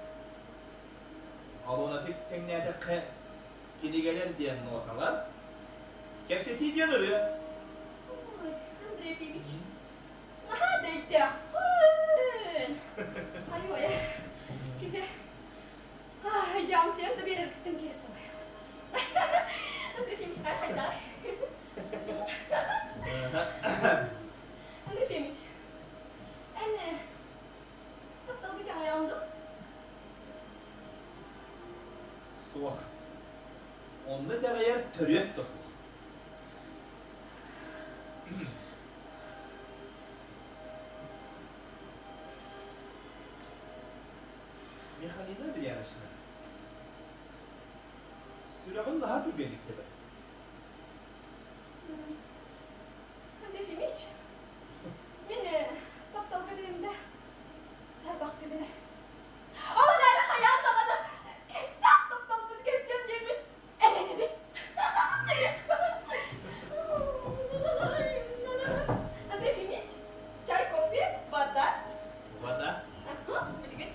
Алонатык тэҥнээтэххэ, кинигэлэр диэн ноталар, кэпсэтии диэн ырыа. Ой, Андрей Ефимович, наһаа да өйдөөххүн. Айой, киһи өйдөөхсүйэн да биэрэргиттэн киһи салайар. Андрей Ефимович, хайдах? Андрей Ефимович, эн тапталга итэҕэйэҕин дуо? Суох. Онно итэҕэйэр төрүөт да суох. Михалина Ильинична, сүрэҕин наһаа түргэнник тэбэр. Андрей Ефимович, мин тапталга бэйэмдэ сарбахтыыбын ээ. Ол эрээри хайаан даҕаны кистээх тапталбын кэссиэм диэммин эрэнэбин. Андрей Ефимович, чай, кофе, вода? Вода? Билигин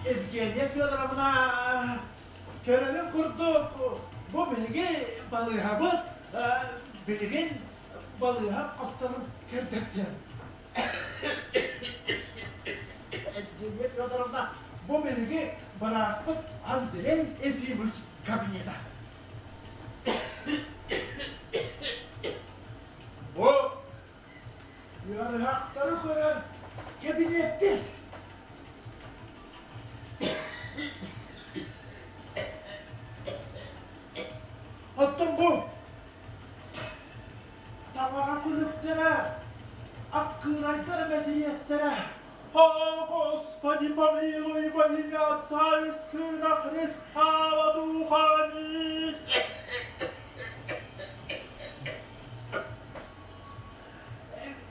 Евгения Федоровна, көрөрүн курдук, бу биһиги балыыһабыт билигин балыыһа хосторун көрдөрдүм. Евгения Федоровна, бу биһиги бырааспыт Андрей Ефимович кабинета. Бу ыарыһахтары көрөр кэбиниэппит. Оттон бу таҥара күлүктэрэ, аккыырайдар мэтириэттэрэ О, Господи, помилуй во имя Отца и Сына Христа Духа, аминь.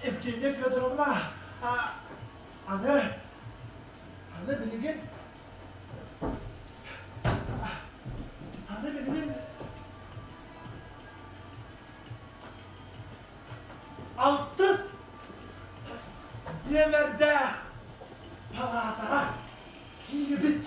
Евгения Федоровна, аны, аны билигин, аны билигин алтыс нүөмэрдээх палаатаҕа киирбит.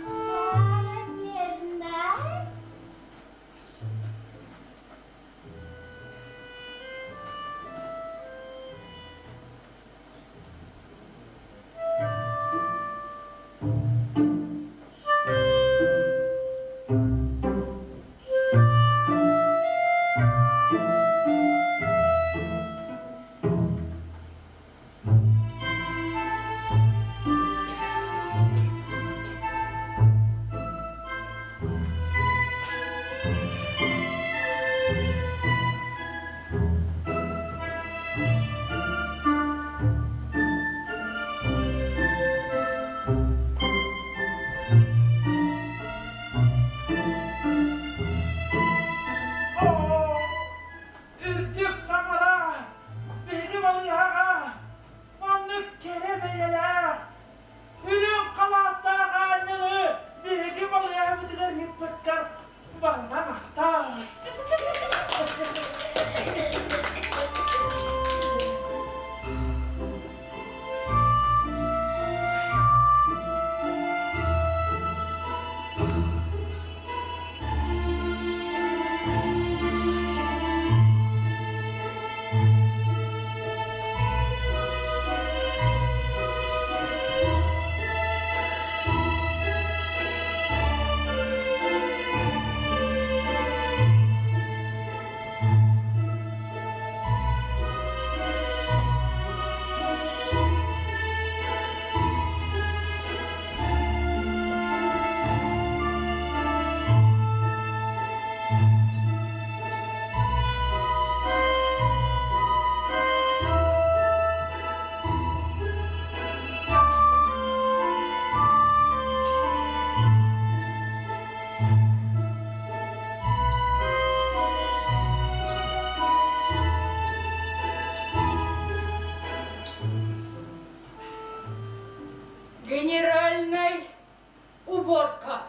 Сара бедная. Оо, үрдүк таҥара, биһиги балыыһаҕа маннык кэрэ бэйэлээх, үрүҥ халааттаах аанньалы биһиги балыыһабытыгар ыыппыккар барыта махтал. Генеральный уборка.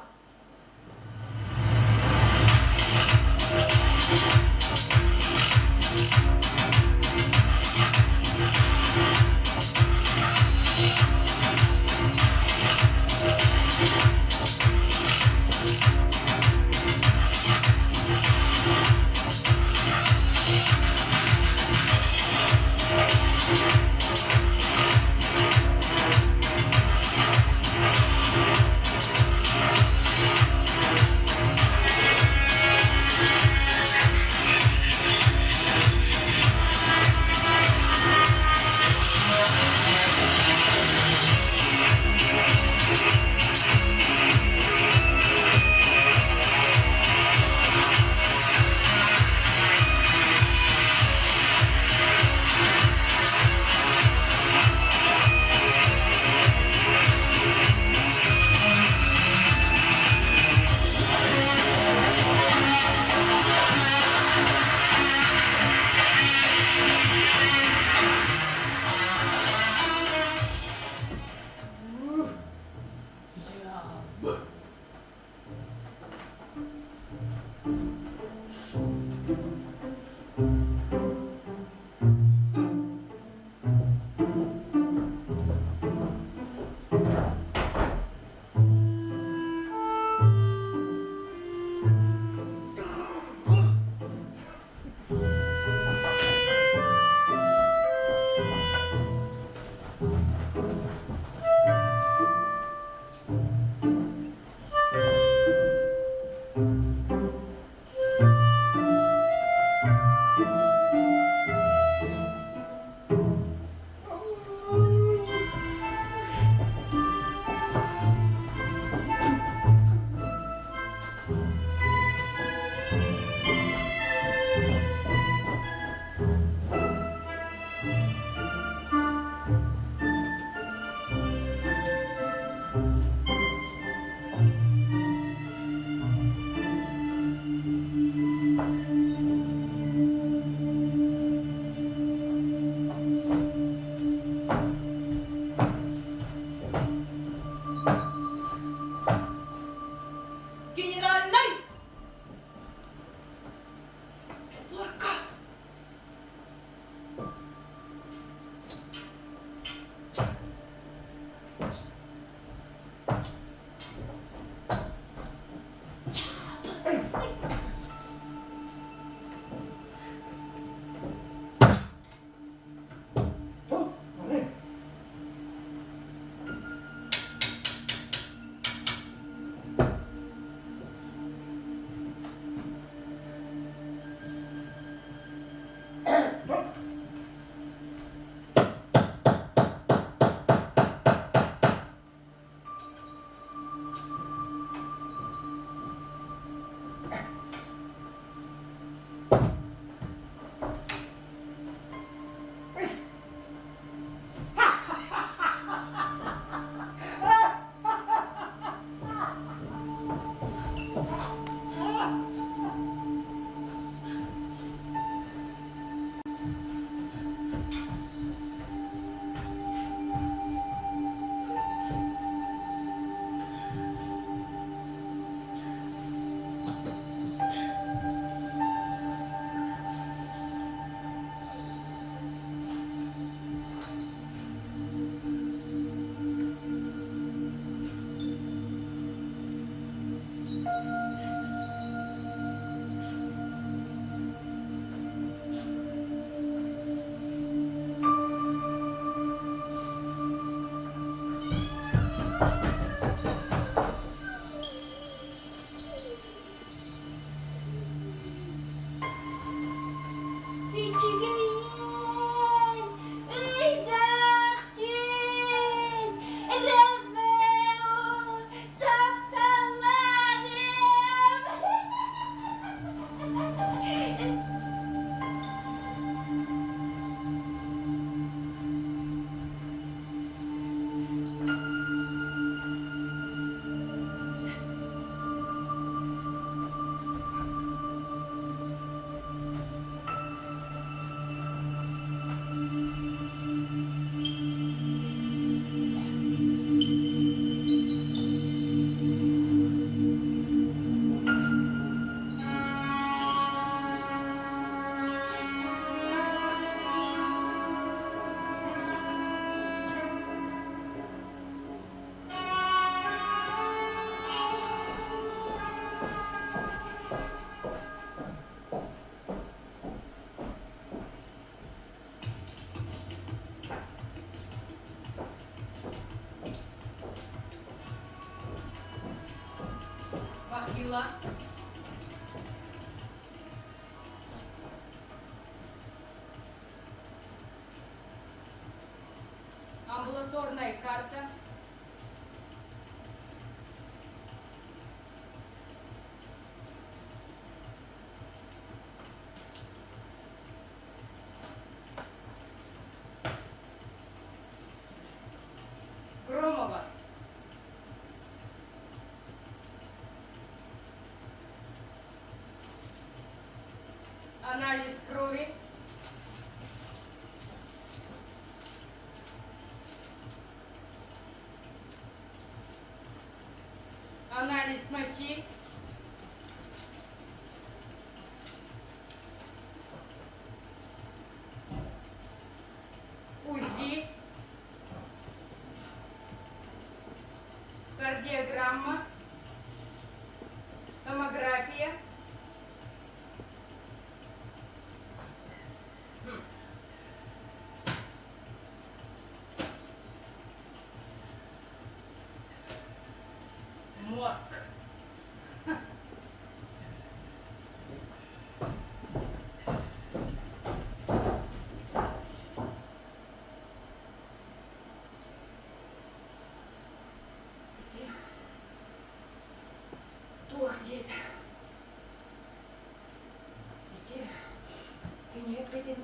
Людмила. Амбулаторная карта. Громова. Анализ крови. Анализ мочи. УЗИ. Кардиограмма. Томография. Морг. Ити туох диэтэ? Ити кини эппитин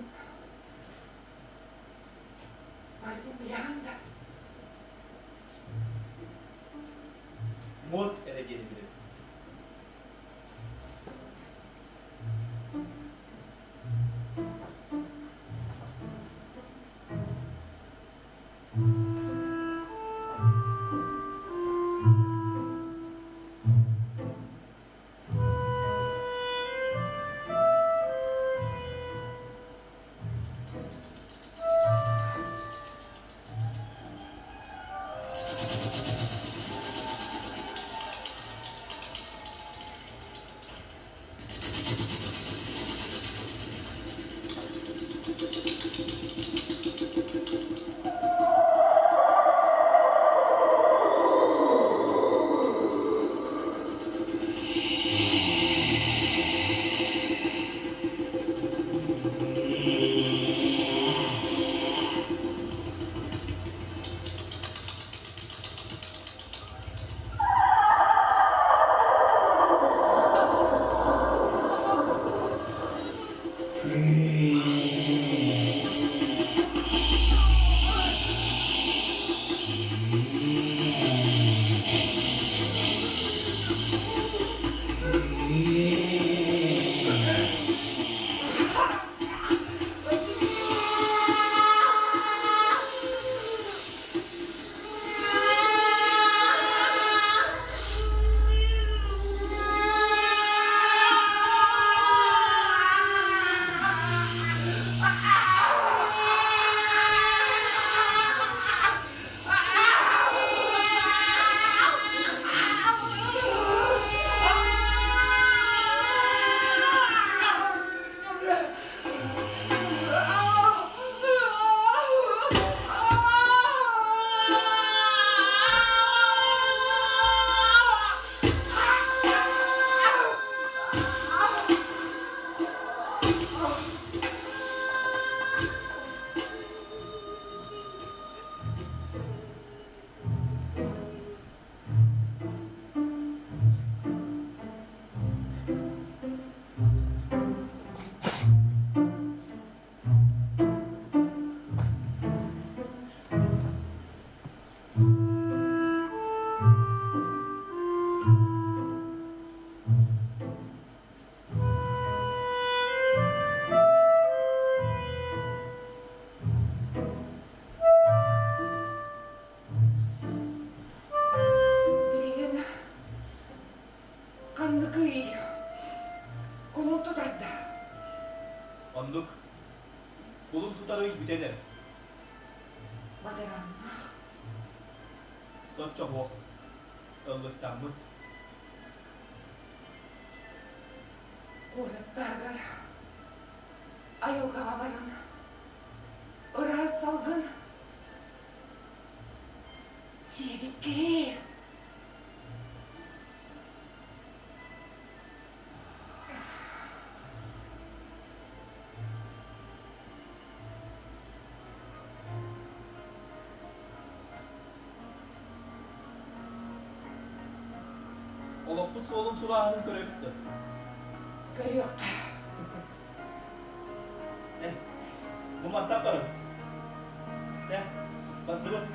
барытын билэҕин да? Морг эрэ диэни билэбин. Билигин ханнык ый кулун тутарда? Оннук. Кулун тутар ый бүтэн эрэр. Бадарааннаах. Соччо суох. Ыллыктаммыт. Куорат таһыгар айылҕаҕа баран ыраас салгын сиэбит киһи. Олохпут суолун сурааһынын көрөбүт да. Көрүөххэ. Э, бу мантан барабыт. Чэ, бардыбыт.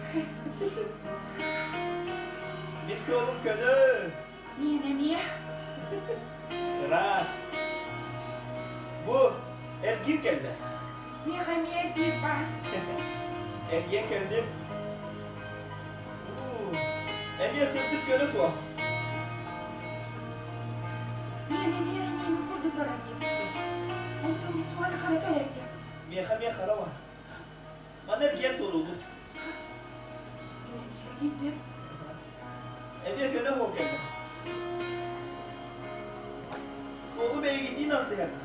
Мин суолум көнө. Мин эмиэ. Ыраас. Бу эргиир кэллэ. Миэхэ эмиэ эргиир баар. Эргиэн кэллим. Уу, эмиэ сырдык көнө суох. Мин эмиэ эмиэ курдук барар диэн. Онтон туора хара кэлэр диэн. Миэхэ эмиэ хара бар. Маны эргийэн туоруубут. Мин эмиэ эргийдим. Эмиэ көнө суол кэллэ. Суолу бэйигинниин алтыһарда.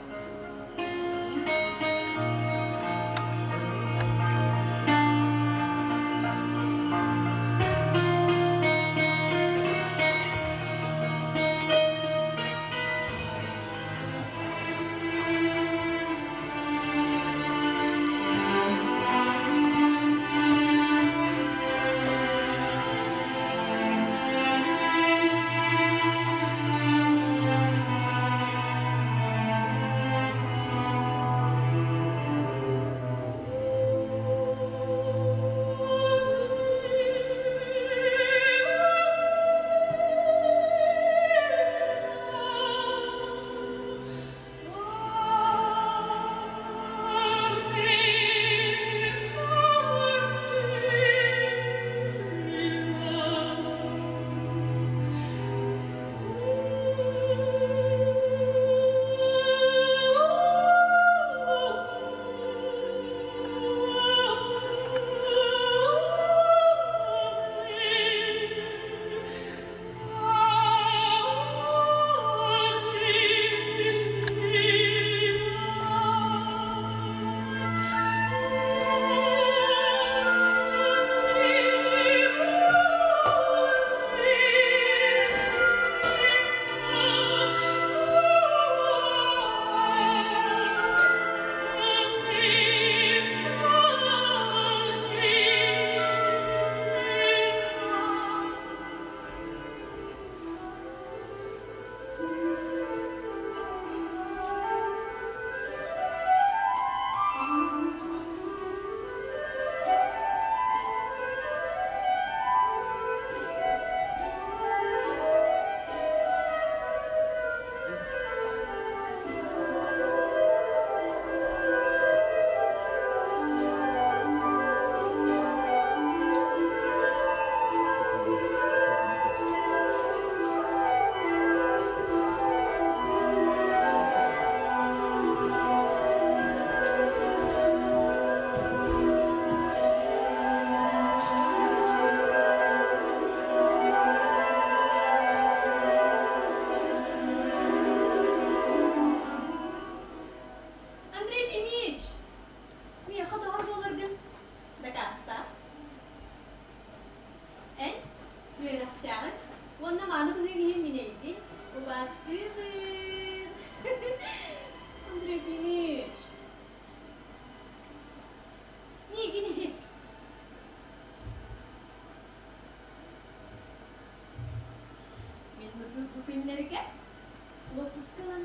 Андрей Фимич, миэхэ доҕор буоларгын дакаастаа. Эн үөрэхтээҕин уонна мааны быһыыҥ иһин мин эйигин убаастыыбын. Андрей Ефимович, миигин иһит. Мин бу күннэргэ уоппуска ылан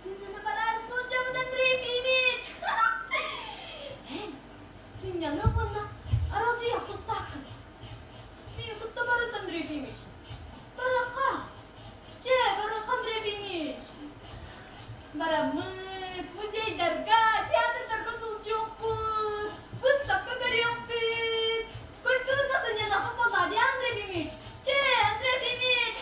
сынньана бараары сылдьабын, Андрей Ефимович. Эн сынньаныах уонна аралдьыйах тустааххын. Мин кытта барыс, Андрей Ефимович. Барыахха. Чэ, барыахха, Андрей Ефимович. Бараммыт, музейдарга, театрдарга сылдьыахпыт, выставка көрүөхпүт. Культурно сынньаныахха буоллаа дии, Андрей Ефимович. Чэ, Андрей Ефимович.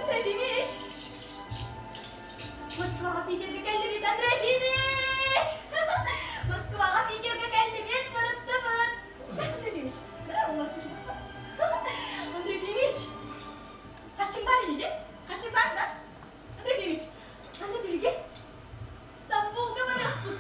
Андрей Ефимович! Москваҕа Питергэ кэллибит, Андрей Ефимович! Москваҕа Питергэ кэллибит, сырыттыбыт! Андрей Ефимович, Андрей Ефимович, хаччыҥ баар ини, хаччыҥ баар да? Андрей Ефимович, аны билигин Стамбулга барыахпыт.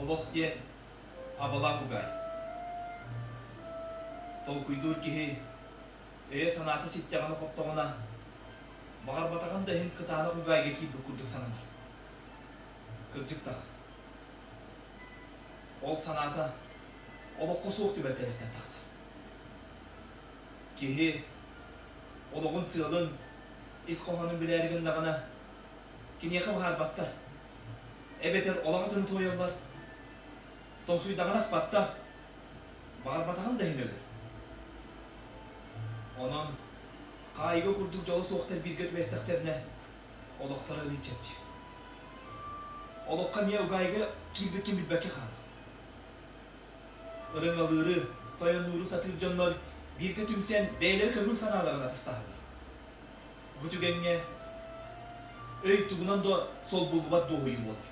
Олох диэн абалаах угаай. Толкуйдуур киһи өйө-санаата ситтэҕинэ-хоттоҕуна, баҕарбатаҕын да иһин кытаанах угаайга киирбит курдук сананар. Кырдьык даҕаны. Ол санаата олоххо суох түбэлтэлэртэн тахсар. Киһи олоҕун сыалын, ис хоһоонун билээри гыннаҕына, киниэхэ быһаарбаттар. Эбэтэр олох атын туойаллар, тоҥсуйдаҕына аспаттар, баҕарбатаҕын да иһин өлөр. Онон хаайыыга курдук дьоло суохтар бииргэ түбэстэхтэринэ, олохторо ый чэпчиир. Олоххо эмиэ угаайыга киирбиккин билбэккэ хаалар. Ырыҥалыыры, тойоннууру сатыыр дьоннор бииргэ түмсэн бэйэлэрэ көҥүл санааларын атастаһаллар. Бу түгэҥҥэ өй тугунан да солбуллубат дуоһуйуу буолар.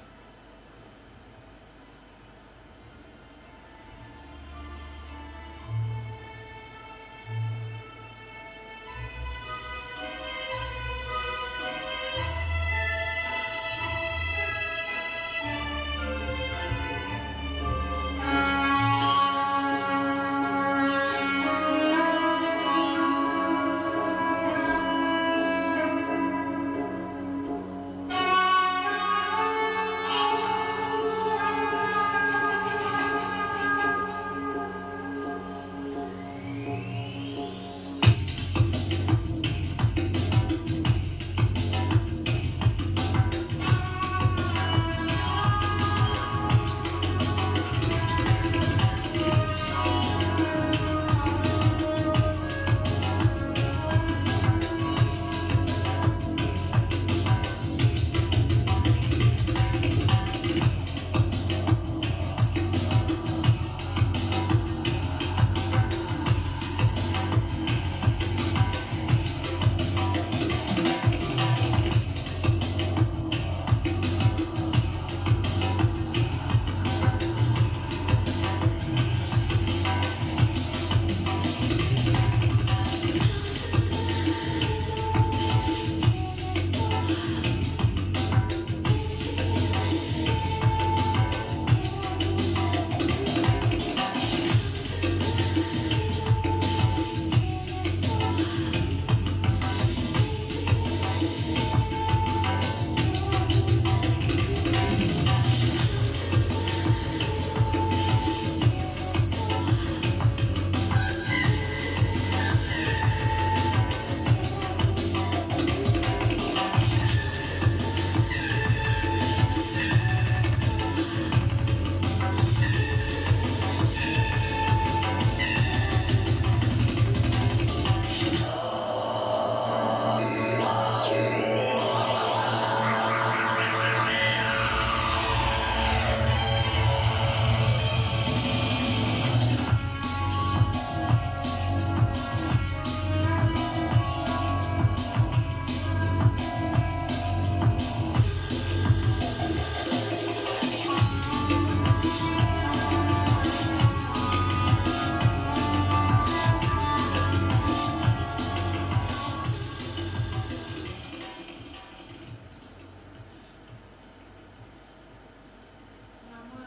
Мама,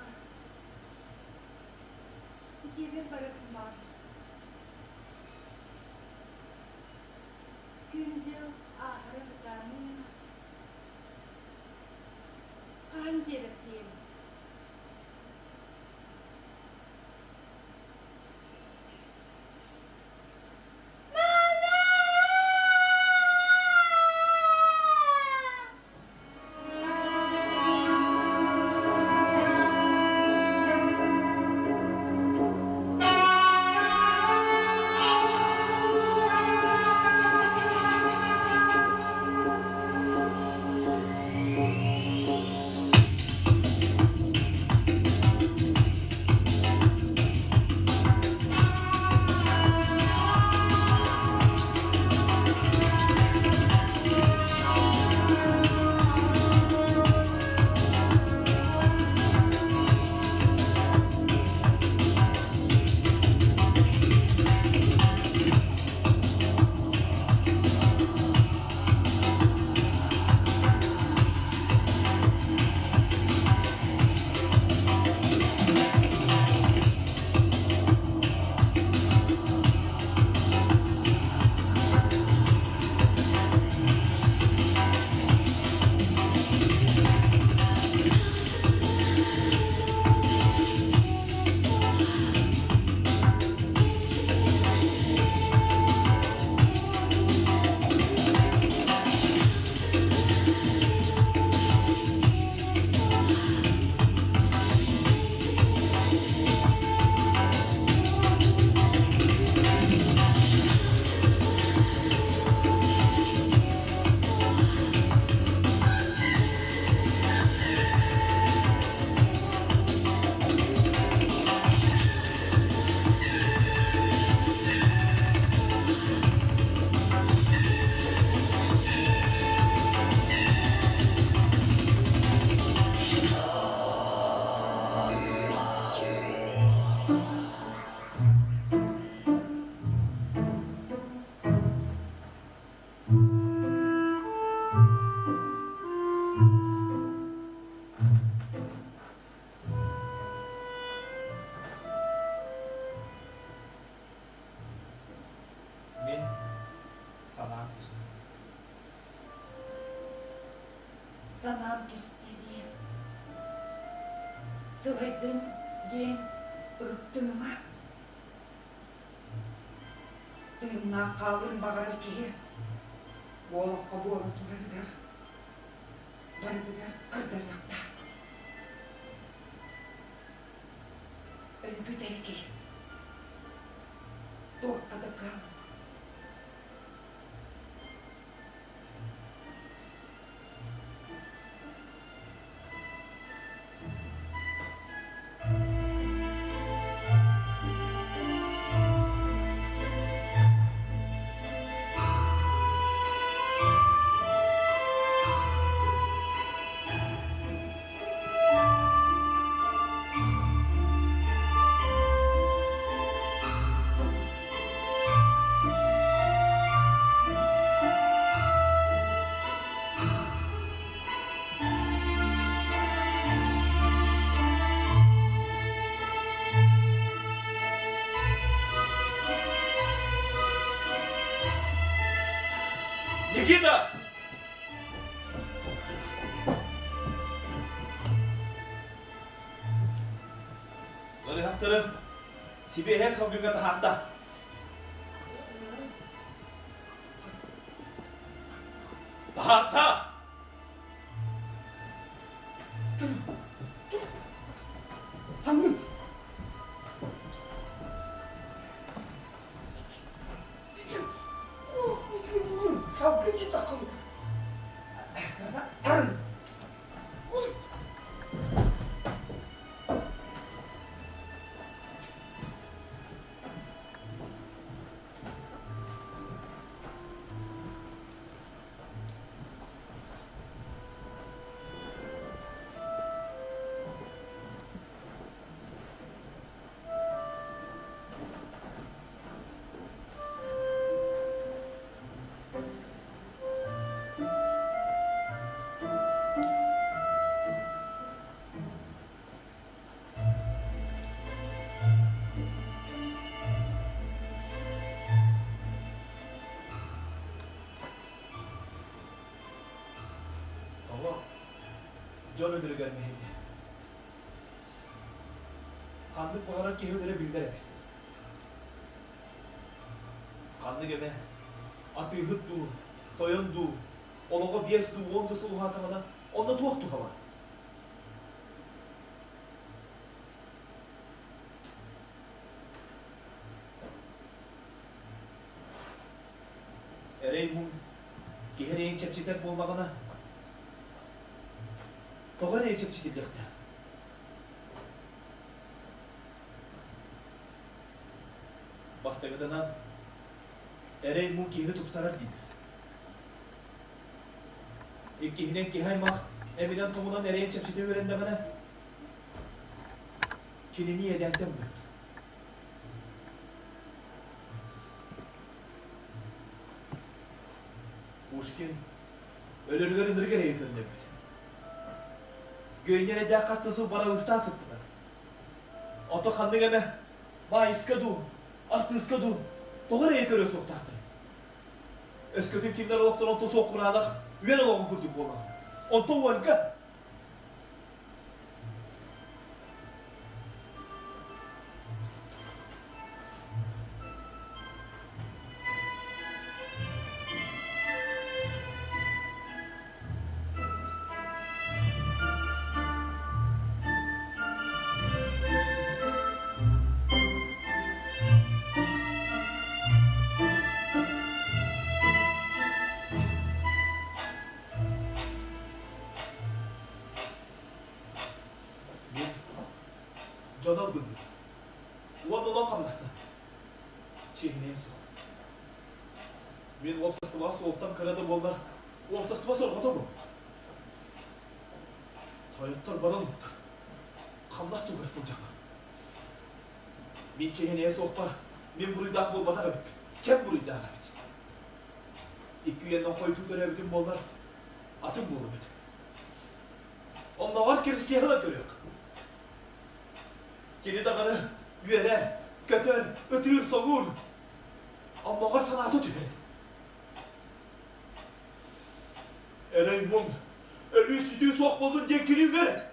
дьиэбэр барарым баар. Күн-дьыл ааһара бытааныа. Хаһан дьиэбэр тиийэбин? Санаам түстэ диэн, сылайдым диэн ыһыктыныма. Тыыннаах хаалыан баҕарар киһи олоххо буола турарыгар барытыгар хардарыахтаах. Өлбүт эр киһи туохха да кыаллыбат. Никита! Ыарыһахтары сибиэһэй салгыҥҥа таһаарда. Таһаарта! Таҥныы! Салгын ситаххын. Тоҕо дьон өлөрүгэр мэһэйдэ? Ханнык баҕарар киһи өлөрө биллэр эбит. Ханнык эмэ атыыһыт дуу, тойон дуу, олоҕо биэс дуу, уон да сыл уһаатаҕына, онно туох туһа бар? Эрэй-муҥ киһи эрэйин чэпчэтэр буоллаҕына, тоҕо эрэйи чэпчэтиллиэхтээх? Бастакытынан, эрэй-муҥ киһини тупсарар дииллэр. Иккиһинэн, киһи аймах эминэн-томунан эрэйин чэпчэтэ үөрэннэҕинэ, кинини иэдээнтэн быыһыыр. Пушкин өлөрүгэр ынырык эрэйи көрүнэрбит. Гүөнньэ эрэйдээх хас да сыл баралыыстаан сыппыта. Ото ханнык эмэ баайыска дуу, артыыска дуу тоҕо эрэйи көрүө суохтаахтар. Өскөтүн кинилэр олохторун тус кураанах үөн олоҕун курдук буолаҕын. Онтон Ольга Мин дьоно ылбынным. Уонна онон хамнаста. Чиэһинэйэ суох. Мин уопсастыбаҕа суолтам кыра да буоллар, уопсастыба сорҕото бу. Тойоттор баран уттар. Хамнас туһугар сылдьаллар. Мин чиэһинэйэ суохпар, мин буруйдаах буолбатах эбиппин. Кэм буруйдаах эбит. Икки үйэннэн хойутуу төрөөбүтүм буоллар, атын буолуом этэ. Оннооҕор Киристиэни да көрүөх. Кини даҕаны үөрэр, көтөр, ытыыр, соҥуур. Оннооҕор санаата түһэр. Эрэй-муҥ. Өлүү-сүтүү суох буоллун диэн кириҥ эрэт.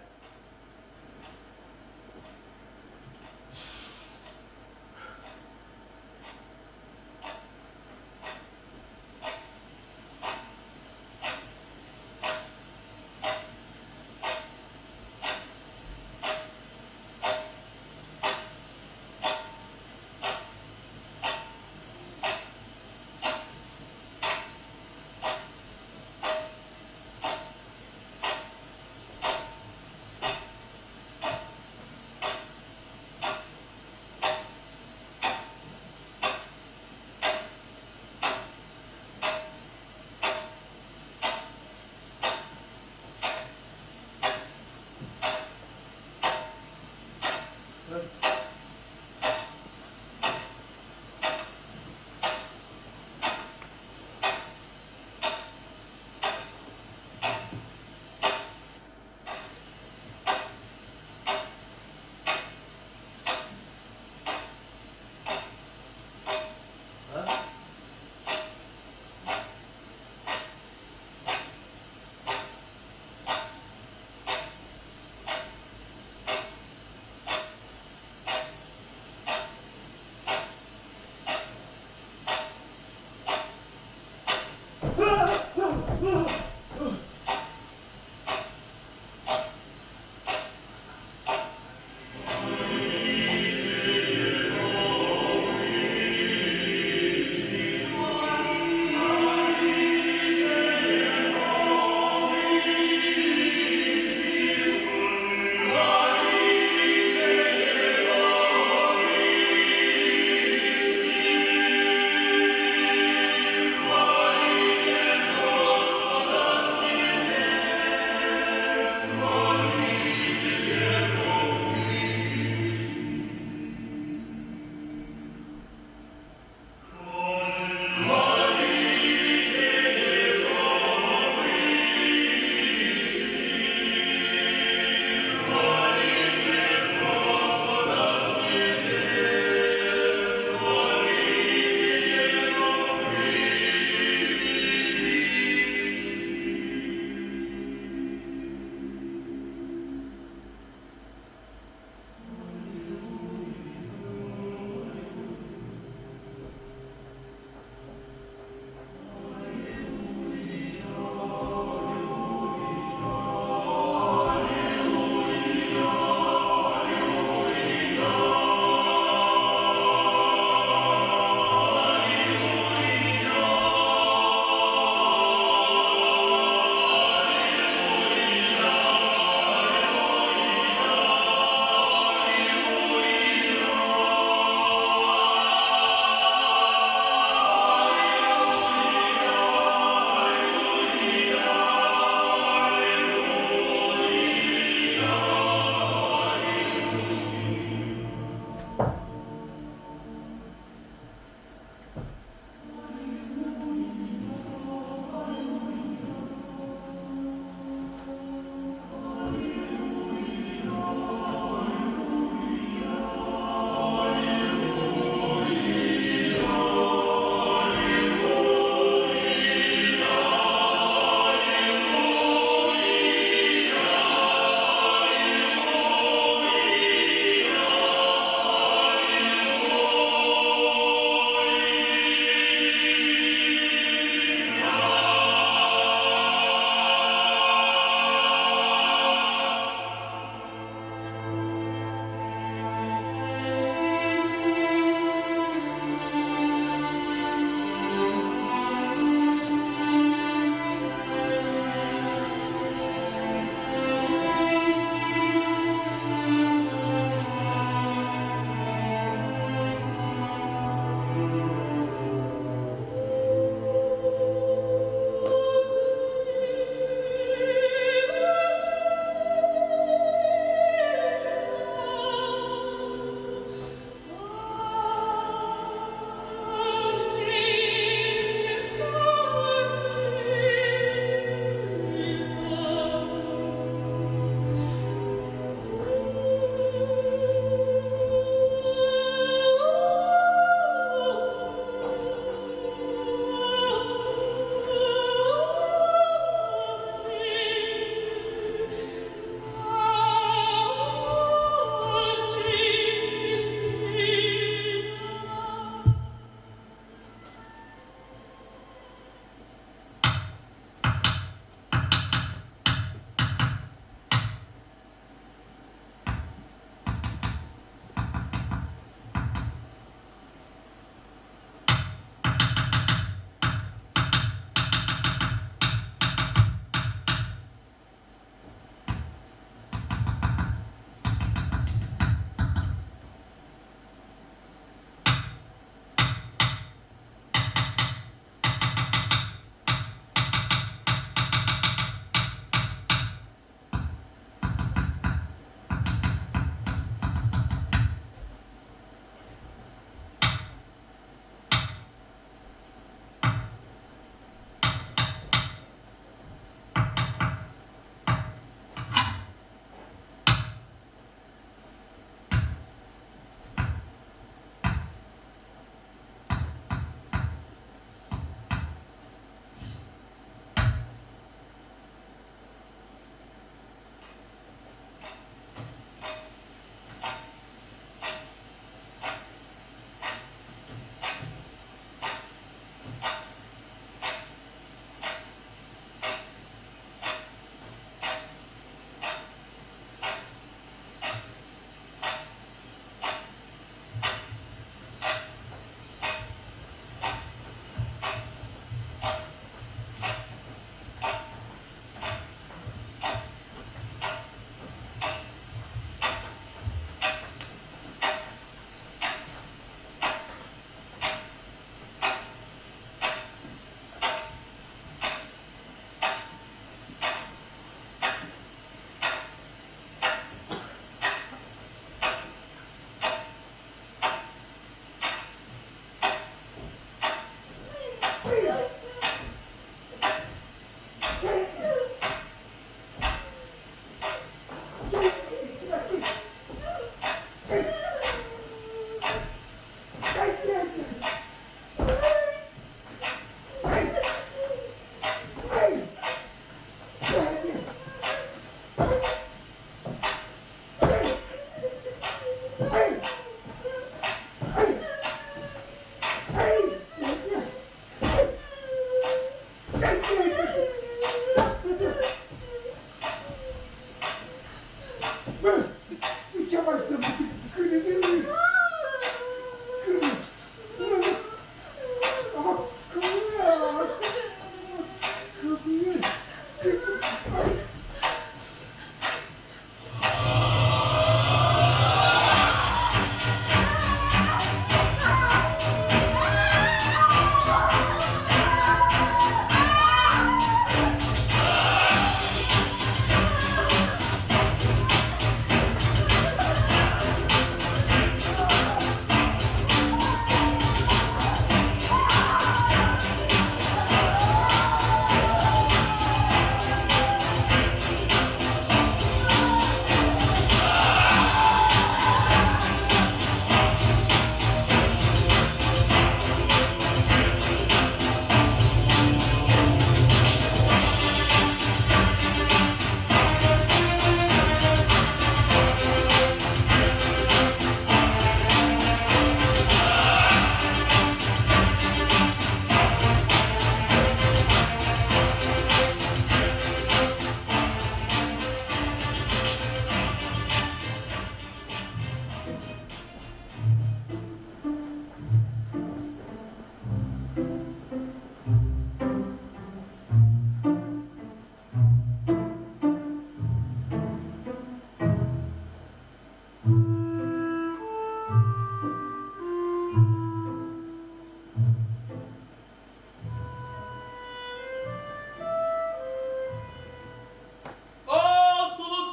Ол сулус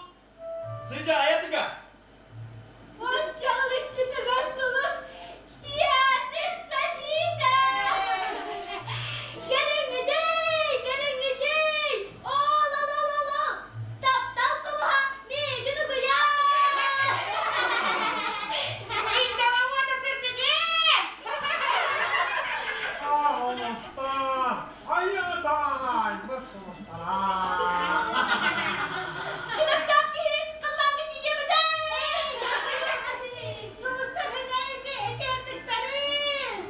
сыдьаайатыга Курчалыччытыгар сулус театр Софита! Кэлиммитий! Кэлиммитий! Ол, ол, ол, ол, ол! Таптал сулуһа миигин угуйар! Индовота сырдыгын! Оҕустаах, айыы-таанай, сулустара. Кынаттаах киһи халлааҥҥа тиийэбит Сулустар ханайыты эчэрдиктарын!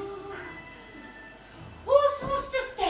Уу сулус түстэ!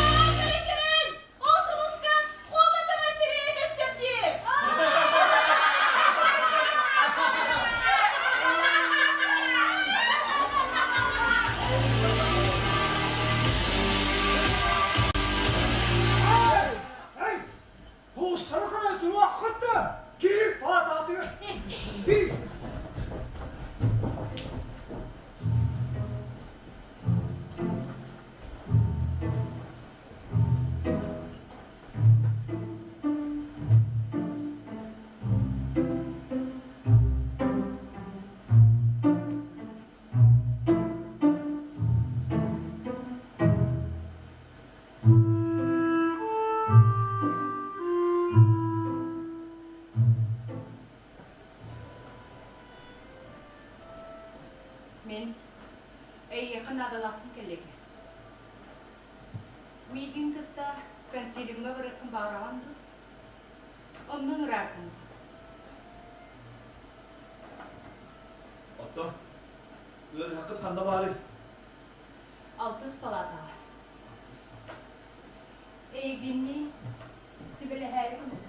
Аатырын Ол сулуска хоботомо сирэйэ көстөр дии! Эй, Уустара көрө туруоххут да, киирик палатаатыгар. Бир. Мин эйиэхэ наадалаахпын кэллиги. Миигин кытта консилиумҥа барыаххын баҕараҕын дуу? Онно ыҥырааргын дуу? Оттон ыарыһаххыт ханна баарый? Алтыс палаатаҕа. Алтыс палата. Эйигинни сүбэлэһээри гынным.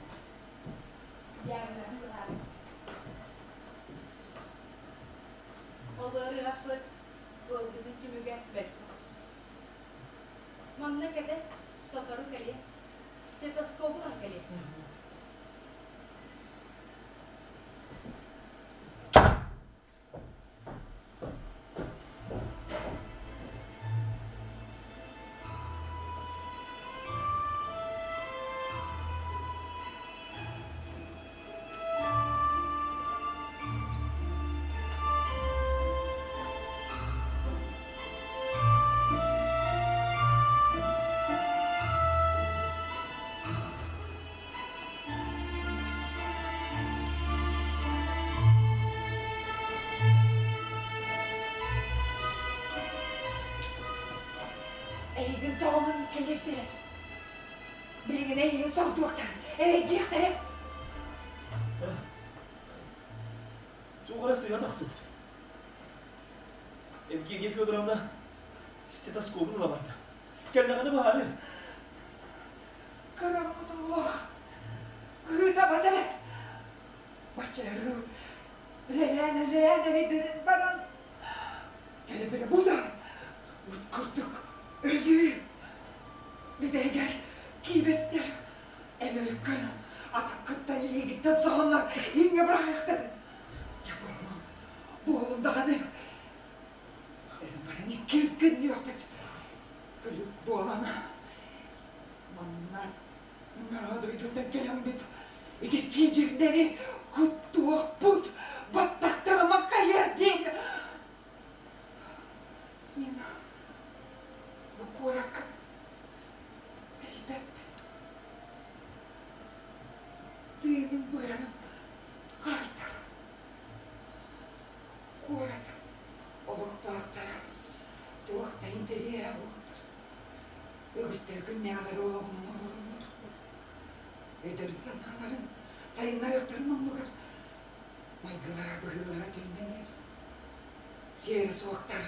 Диагноһын быһаарым. Ол ыарыһахпыт ыалгытын түмүгэ бэрт. Манна кэтэс, сотору кэлиэ. Стетоскобу ылан кэлиэ. Кэлиэхтэрэ. Билигин эйигин сордуохтара, эрэйдиэхтэрэ. Туох эрэ сыыһа тахсыбыт. Евгения Федоровна стетоскобун ыла барда. Кэллэҕинэ быһаарыа. Кыраммыт олох. Кыытабат эбит. Бачча үлэлээн үлэлээн эрэйдэрин баран Кэлэ-бэлэ бу да ыт курдук өлүү бүтэһигэр киибэстэр эн өрүккүн атаххыттан илиигиттэн соһоннор ииҥҥэ быраҕыахтарын дьэ буоллун буоллун даҕаны өлөн баран иккиэн күннүөхпүт күлүк буолан манна Ынараа дойдуттан кэлэммит ити сидьиҥнэри куттуохпут, баттахтара маккайар диэн. Мин бу куоракка кэлбэппин. Тыыным быарым хаайтар. Куорат олохтоохторо туох да интэриэһэ буолтар. Үгүстэр күннээҕи олоҕунан олороллор. Эдэр санааларын сайыннарыахтарын оннугар майгылара быһыылара түҥнэнэр. Сиэрэ суохтар,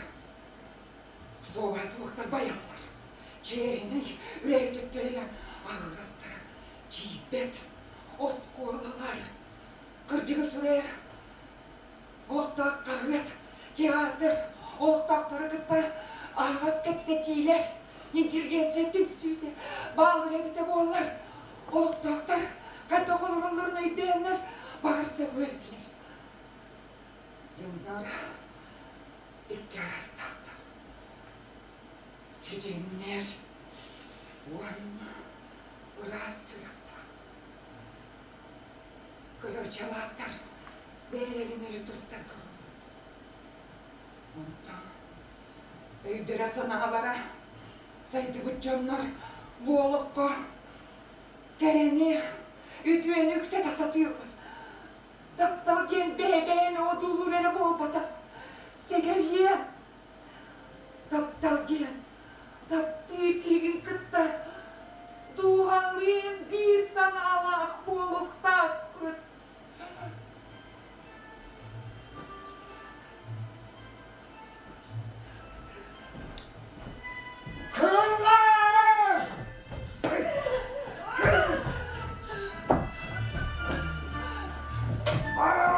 суоба суохтар байаллар. Чиэһинэй үлэһит өттүлэрэ аһаҕастара тиийбэт. Оскуолалар кырдьыгы суруйар Олохтоох хаһыат, театр олохтоохтору кытта аһаҕас кэпсэтиилэр, интеллигенция түмсүүтэ бааллара эбитэ буоллар, олохтоохтор хайдах олороллорун өйдөөннөр баҕар сөбүө этилэр. Дьоннор икки араастаахтар. Сидьиҥнэр уонна ыраас сүрэхтээх. Кырачалаахтар бэйэлэрин эрэ тустар көрүҥнэр. Онтон өйдөрө-санаалара сайдыбыт дьоннор бу олоххо кэрэни, үтүөнү үксэтэ сатыыллар. Таптал диэн бэйэ-бэйэни одуулуур эрэ буолбатах, сэгэриэ. Таптал диэн таптыыр киһигин кытта дууһалыын биир санаалаах буолуохтаахпыт. Кыыллар! Ай!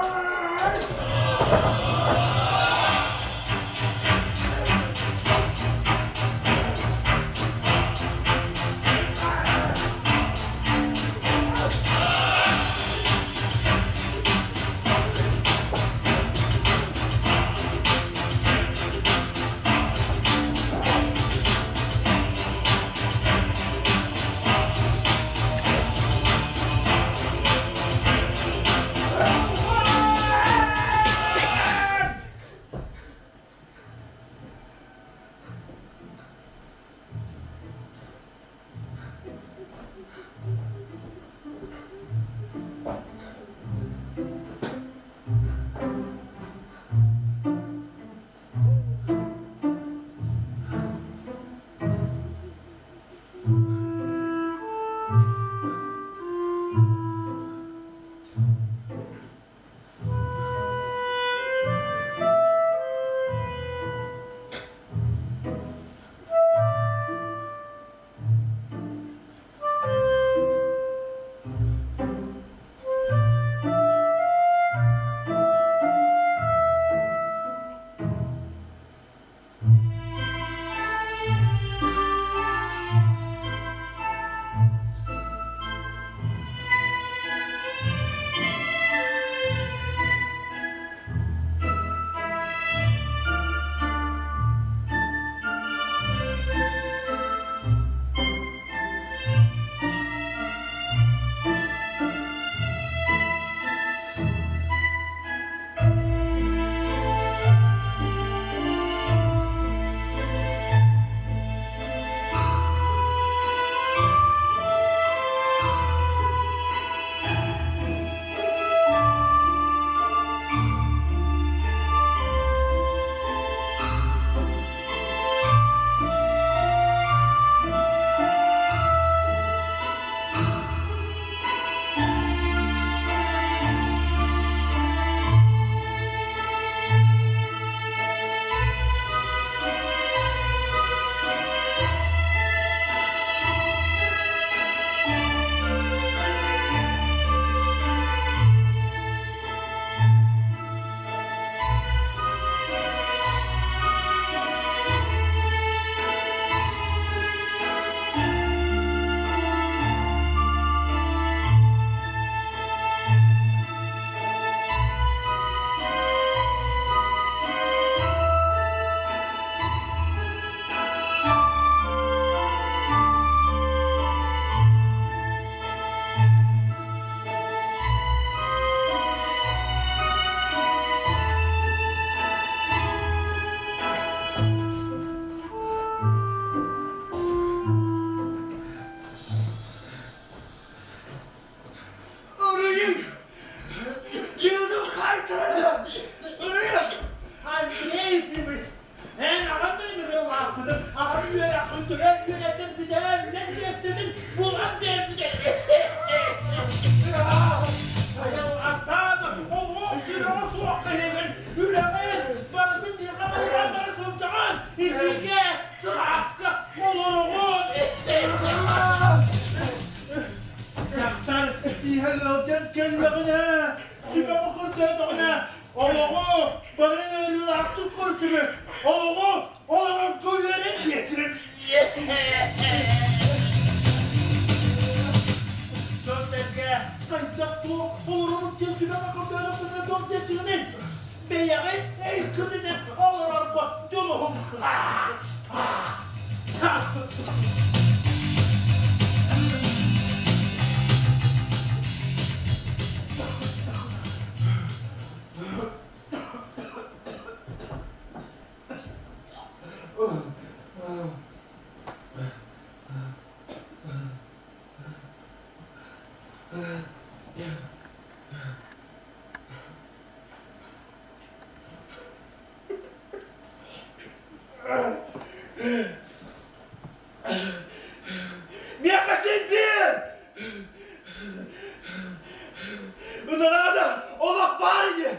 кэллэҕинэ, сүбэҕэ көрдөөтөҕүнэ, олоҕу бары ыарыылаахтык көрсүбүт, олоҕу олорорго үөрэн диэтирим. Дьон-сэргэ хайдах туох олоробут диэн сүбэҕэ көрдөөтөхтөрүнэ туох диэччигиний? Бэйэҕит өйгүтүнэн олорорго дьулуһуҥ. Миэхэ син биир! Ыныраа да олох баар ини!